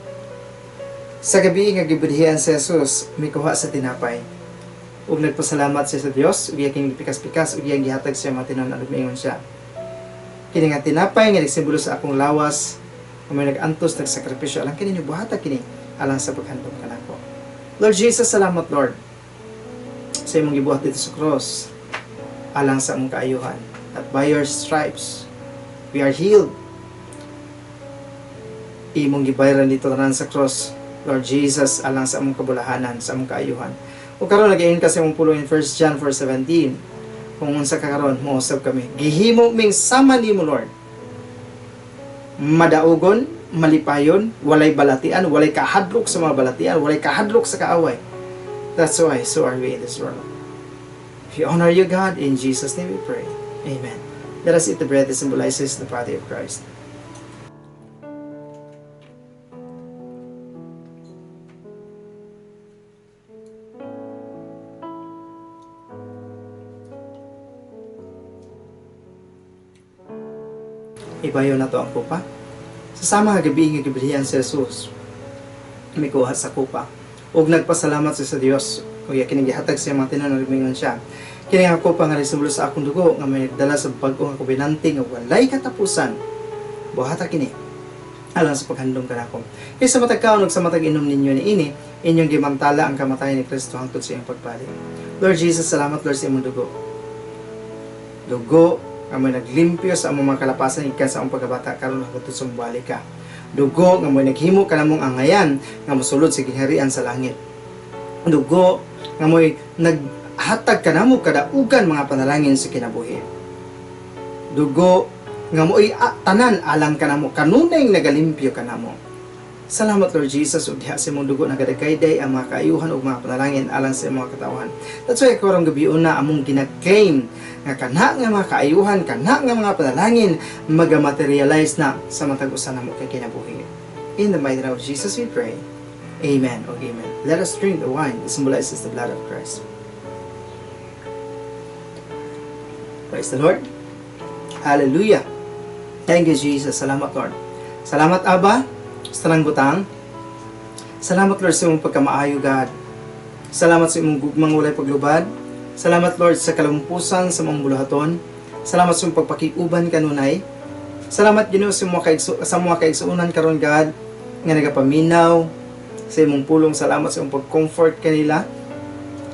Sa gabi nga gibudhian si Jesus, mikuha sa tinapay. Ug nagpasalamat siya sa Dios, ug iyang gipikas-pikas ug iyang gihatag sa mga tinunan ug miingon siya: "Kini nga tinapay nga nagsimbolo sa akong lawas, nga may nag-antos, nagsakripisyo alang kaninyo, buhata kini alang sa paghandom kanako." Lord Jesus, salamat, Lord, sa imong gibuhat dito sa cross alang sa among kaayuhan. At by your stripes we are healed. Imong gibayaran dito tanan sa cross, Lord Jesus, alang sa among kabulahanan, sa among kaayuhan. Ug karon nag-ingon ka sa imong pulong in 1 John 4:17, kung unsa ka karon, mousab kami. Gihimo ming sama nimo, Lord. Madaugon, malipayon, walay balatian, walay kahadlok sa mga balatian, walay kahadlok sa kaaway. That's why so are we in this world. We honor you, God. In Jesus' name we pray. Amen. Let us eat the bread that symbolizes the body of Christ. Ibayo na to ang kupa. Sa sama nga gabi nga gibilhian si Jesus, mikuha sa kupa ug nagpasalamat siya sa Dios ug iya kining gihatag sa iyang mga tinunan, miingon siya, "Kini nga kupa nga simbolo sa akong dugo nga may dala sa bag-o nga kobinante nga walay katapusan. Buhata kini alang sa paghandom kanako. Kay sa matag kaon ug sa matag inom ninyo niini, inyong gimantala ang kamatayon ni Kristo hangtod sa iyang pagbalik." Lord Jesus, salamat, Lord, sa imong dugo. Dugo nga may naglimpyo sa among mga kalapasan gikan sa among pagkabata karon hangtod sa mobalik ka. Dugo nga may naghimo kanamong angayan nga mosulod sa gingharian sa langit. Dugo nga mo'y naghatag kanamo kadaugan mga panalangin sa kinabuhi. Dugo nga mo'y tanan alang kanamo, kanunay nagalimpyo kanamo. Salamat, Lord Jesus, ug diha sa imong dugo nagadagayday ang mga kaayuhan ug mga panalangin alang sa imong mga katawhan. That's why karong gabi una among gina-claim nga kana nga mga kaayuhan, kana nga mga panalangin maga-materialize na sa matag usa namo kay kinabuhi. In the mighty name of Jesus we pray. Amen o amen. Let us drink the wine that symbolizes the blood of Christ. Praise the Lord. Hallelujah. Thank you, Jesus. Salamat, Lord. Salamat, Aba, sa tanang butang. Salamat, Lord, sa imong pagkamaayo, God. Salamat sa imong gugmang walay paglubad. Salamat, Lord, sa kalampusan sa imong buluhaton. Salamat sa imong pagpakiuban kanunay. Salamat, Ginoo, sa mga kaigsuonan karon, God, nga nagapaminaw sa imong pulong. Salamat sa imong pag-comfort kanila.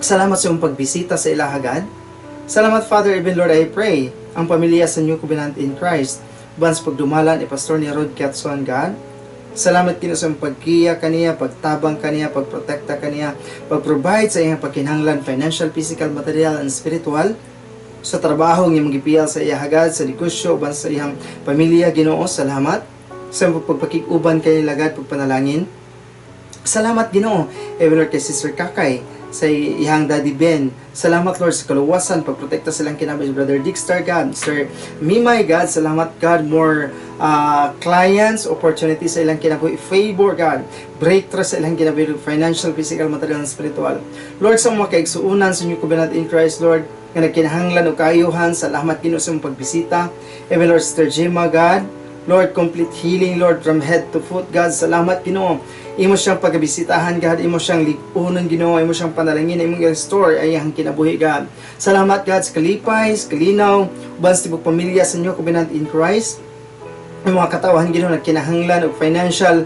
Salamat sa imong pagbisita sa ilaha, God. Salamat, Father, even Lord, I pray, ang pamilya sa New Covenant in Christ, uban sa pagdumala ni Pastor ni Rod Catson, God. Salamat, Ginoo, sa imong paggiya kaniya, pagtabang kaniya, pagprotekta kaniya, pag-provide sa iyang pagkinahanglan, financial, physical, material, and spiritual, sa trabaho nga imong gipiyal sa iya, God, sa negosyo, uban sa iyang pamilya, Ginoo. Salamat sa imong pagpakig-uban kay God, pagpanalangin. Salamat, Ginoo. Even Lord, kay Sister Kakay, sa iyang Daddy Ben. Salamat, Lord, sa kaluwasan, pagprotekta silang kinabuhi, Brother Dixter, God, Sir Mimay, God, salamat, God, more clients, opportunities sa ilang kinabuhi, favor, God, breakthrough sa ilang kinabuhi, financial, physical, material, and spiritual. Lord, sa mga kaigsuunan sa New Covenant in Christ, Lord, nga nagkinahanglan og kaayuhan, salamat, Ginoo, sa imong pagbisita. Even Lord, Sister Gemma, God, Lord, complete healing, Lord, from head to foot, God. Salamat, Ginoo. Imo siyang pagabisitahan, God. Imo siyang lig-unon, Ginoo. Imo siyang panalangin. Imong restore ay ang kinabuhi, God. Salamat, God, sa kalipay, sa kalinaw, uban sa tibok pamilya sa New Covenant in Christ. Ang mga katawhan, Ginoo, nagkinahanglan og financial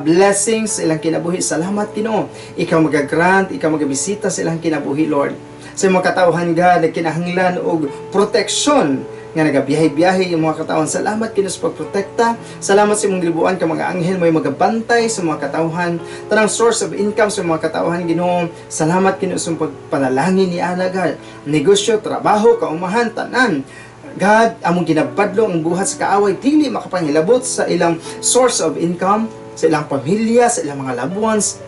blessings sa ilang kinabuhi. Salamat, Ginoo. Ikaw magagrant, ikaw magabisita sa ilang kinabuhi, Lord. Sa mga katawhan, God, nagkinahanglan og protection nga nagabiyahe-biyahe yung mga katawhan. Salamat, Ginoo, sa pagprotekta. Salamat sa imong gilibuan ka mga anghel may magabantay sa mga katawhan. Tanang source of income sa mga katawhan, Ginoo. Salamat, Ginoo, sa imong pagpanalangin ni ana, God. Negosyo, trabaho, kaumahan, tanan. God, among ginabadlong ang buhat sa kaaway, dili makapangilabot sa ilang source of income, sa ilang pamilya, sa ilang mga loved ones.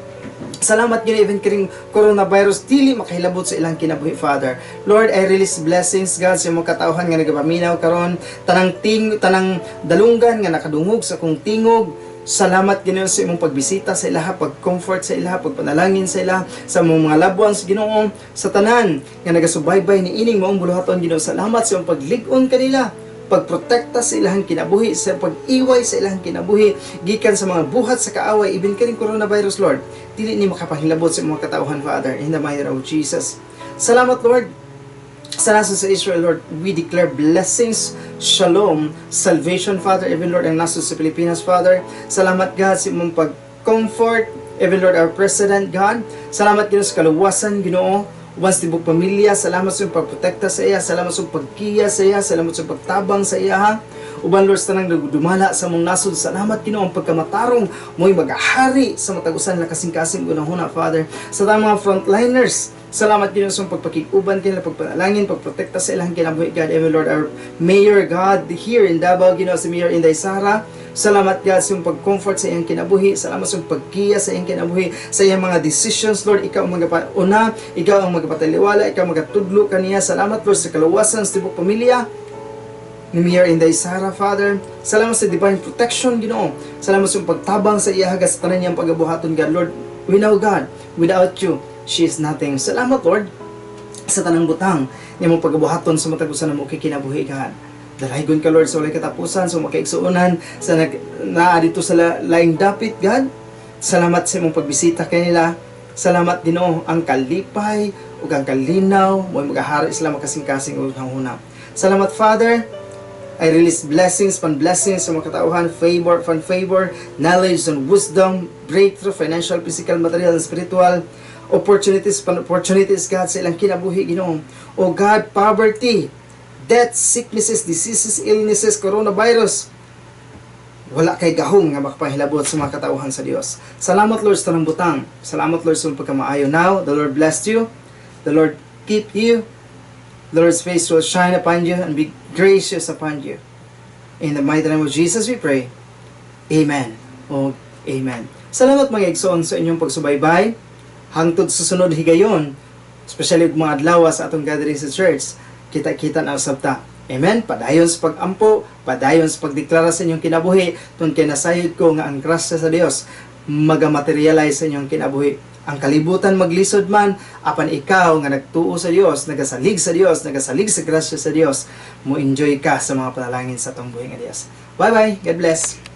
Salamat, Ginoo, even kining coronavirus dili makahilabot sa ilang kinabuhi, Father. Lord, I release blessings, God, sa imong katawhan nga nagapaminaw karon, tanang ting tanang dalunggan nga nakadungog sa akong tingog. Salamat, Ginoo, sa imong pagbisita sa ilaha, pag-comfort sa ilaha, pagpanalangin sa ilaha, sa imong mga loved ones, Ginoo, sa tanan nga nagasubaybay ni ining maong buluhaton, Ginoo. Salamat sa imong paglig-on kanila, pagprotekta sa ilahang kinabuhi, sa pag-iway sa ilahang kinabuhi, gikan sa mga buhat sa kaaway, even kining coronavirus, Lord, dili ni makapahilabot sa mga katawhan, Father, in the mighty name of Jesus. Salamat, Lord. Sa nasod sa Israel, Lord, we declare blessings, shalom, salvation, Father, even Lord, ang nasod sa Pilipinas, Father. Salamat, God, sa imong pag-comfort, even Lord, our President, God. Salamat, Ginoo, sa kaluwasan, Ginoo, uban sa tibok pamilya. Salamat sa imong pagprotekta sa iya, salamat sa imong paggiya sa iya, salamat sa imong pagtabang sa iya, ha. Uban, Lord, sa tanang dumala sa among nasod, salamat, Ginoo, ang pagkamatarong mo'y magahari sa matag usa nila kasing-kasing gunahuna, Father. Sa tanang mga frontliners, salamat, Ginoo, sa imong pagpakig-uban kanila, pagpanalangin, pagprotekta sa ilang kinabuhi, God. Amen, Lord, our Mayor, God, here in Davao, Ginoo, si Mayor Inday Sara. Salamat, God, sa imong pag-comfort sa iyang kinabuhi. Salamat sa imong paggiya sa iyang kinabuhi, sa iyang mga decisions, Lord. Ikaw ang magapauna, ikaw ang magapataliwala, ikaw ang magatudlo kaniya. Salamat, Lord, sa kaluwasan sa tibok pamilya ni Mayor Inday Sara, Father. Salamat sa divine protection, Ginoo. Salamat sa imong pagtabang sa iya sa tanan niyang pagabuhaton, God. Lord, we know, God, without you, she is nothing. Salamat, Lord, sa tanang butang niyang pagabuhaton sa matag usa namo kay kinabuhi, God. Dalaygon ka, Lord, sa walay katapusan, sa makaigsuonan sa nag naa dito sa laing dapit, God. Salamat sa imong pagbisita kanila. Salamat, Ginoo, ang kalipay ug ang kalinaw mo magahari sila makasing-kasing ug hunahuna. Salamat, Father. I release blessings upon blessings sa mga katauhan, favor upon favor, knowledge and wisdom, breakthrough, financial, physical, material, and spiritual, opportunities upon opportunities, God, sa ilang kinabuhi, Ginoo. O God, poverty, death, sicknesses, diseases, illnesses, coronavirus, wala kay gahong nga makapahilabot sa mga katauhan sa Dios. Salamat, Lord, sa tanang butang. Salamat, Lord, sa imong pagkamaayo. Now, the Lord bless you. The Lord keep you. The Lord's face will shine upon you and be gracious upon you. In the mighty name of Jesus we pray. Amen. O amen. Salamat, mga igsoon, sa inyong pagsubaybay. Hangtod sa sunod higayon, especially ug mga adlaw sa atong gathering sa church, kita-kita na usab ta. Amen. Padayon sa pag-ampo, padayon sa pagdeklara sa inyong kinabuhi, tungod kay nasayod ko nga ang grasya sa Dios maga-materialize sa inyong kinabuhi. Ang kalibutan maglisod man, apan ikaw nga nagtuo sa Dios, nagasalig sa Dios, nagasalig sa grasya sa Dios, mo enjoy ka sa mga panalangin sa atong buhi nga Dios. Bye-bye. God bless.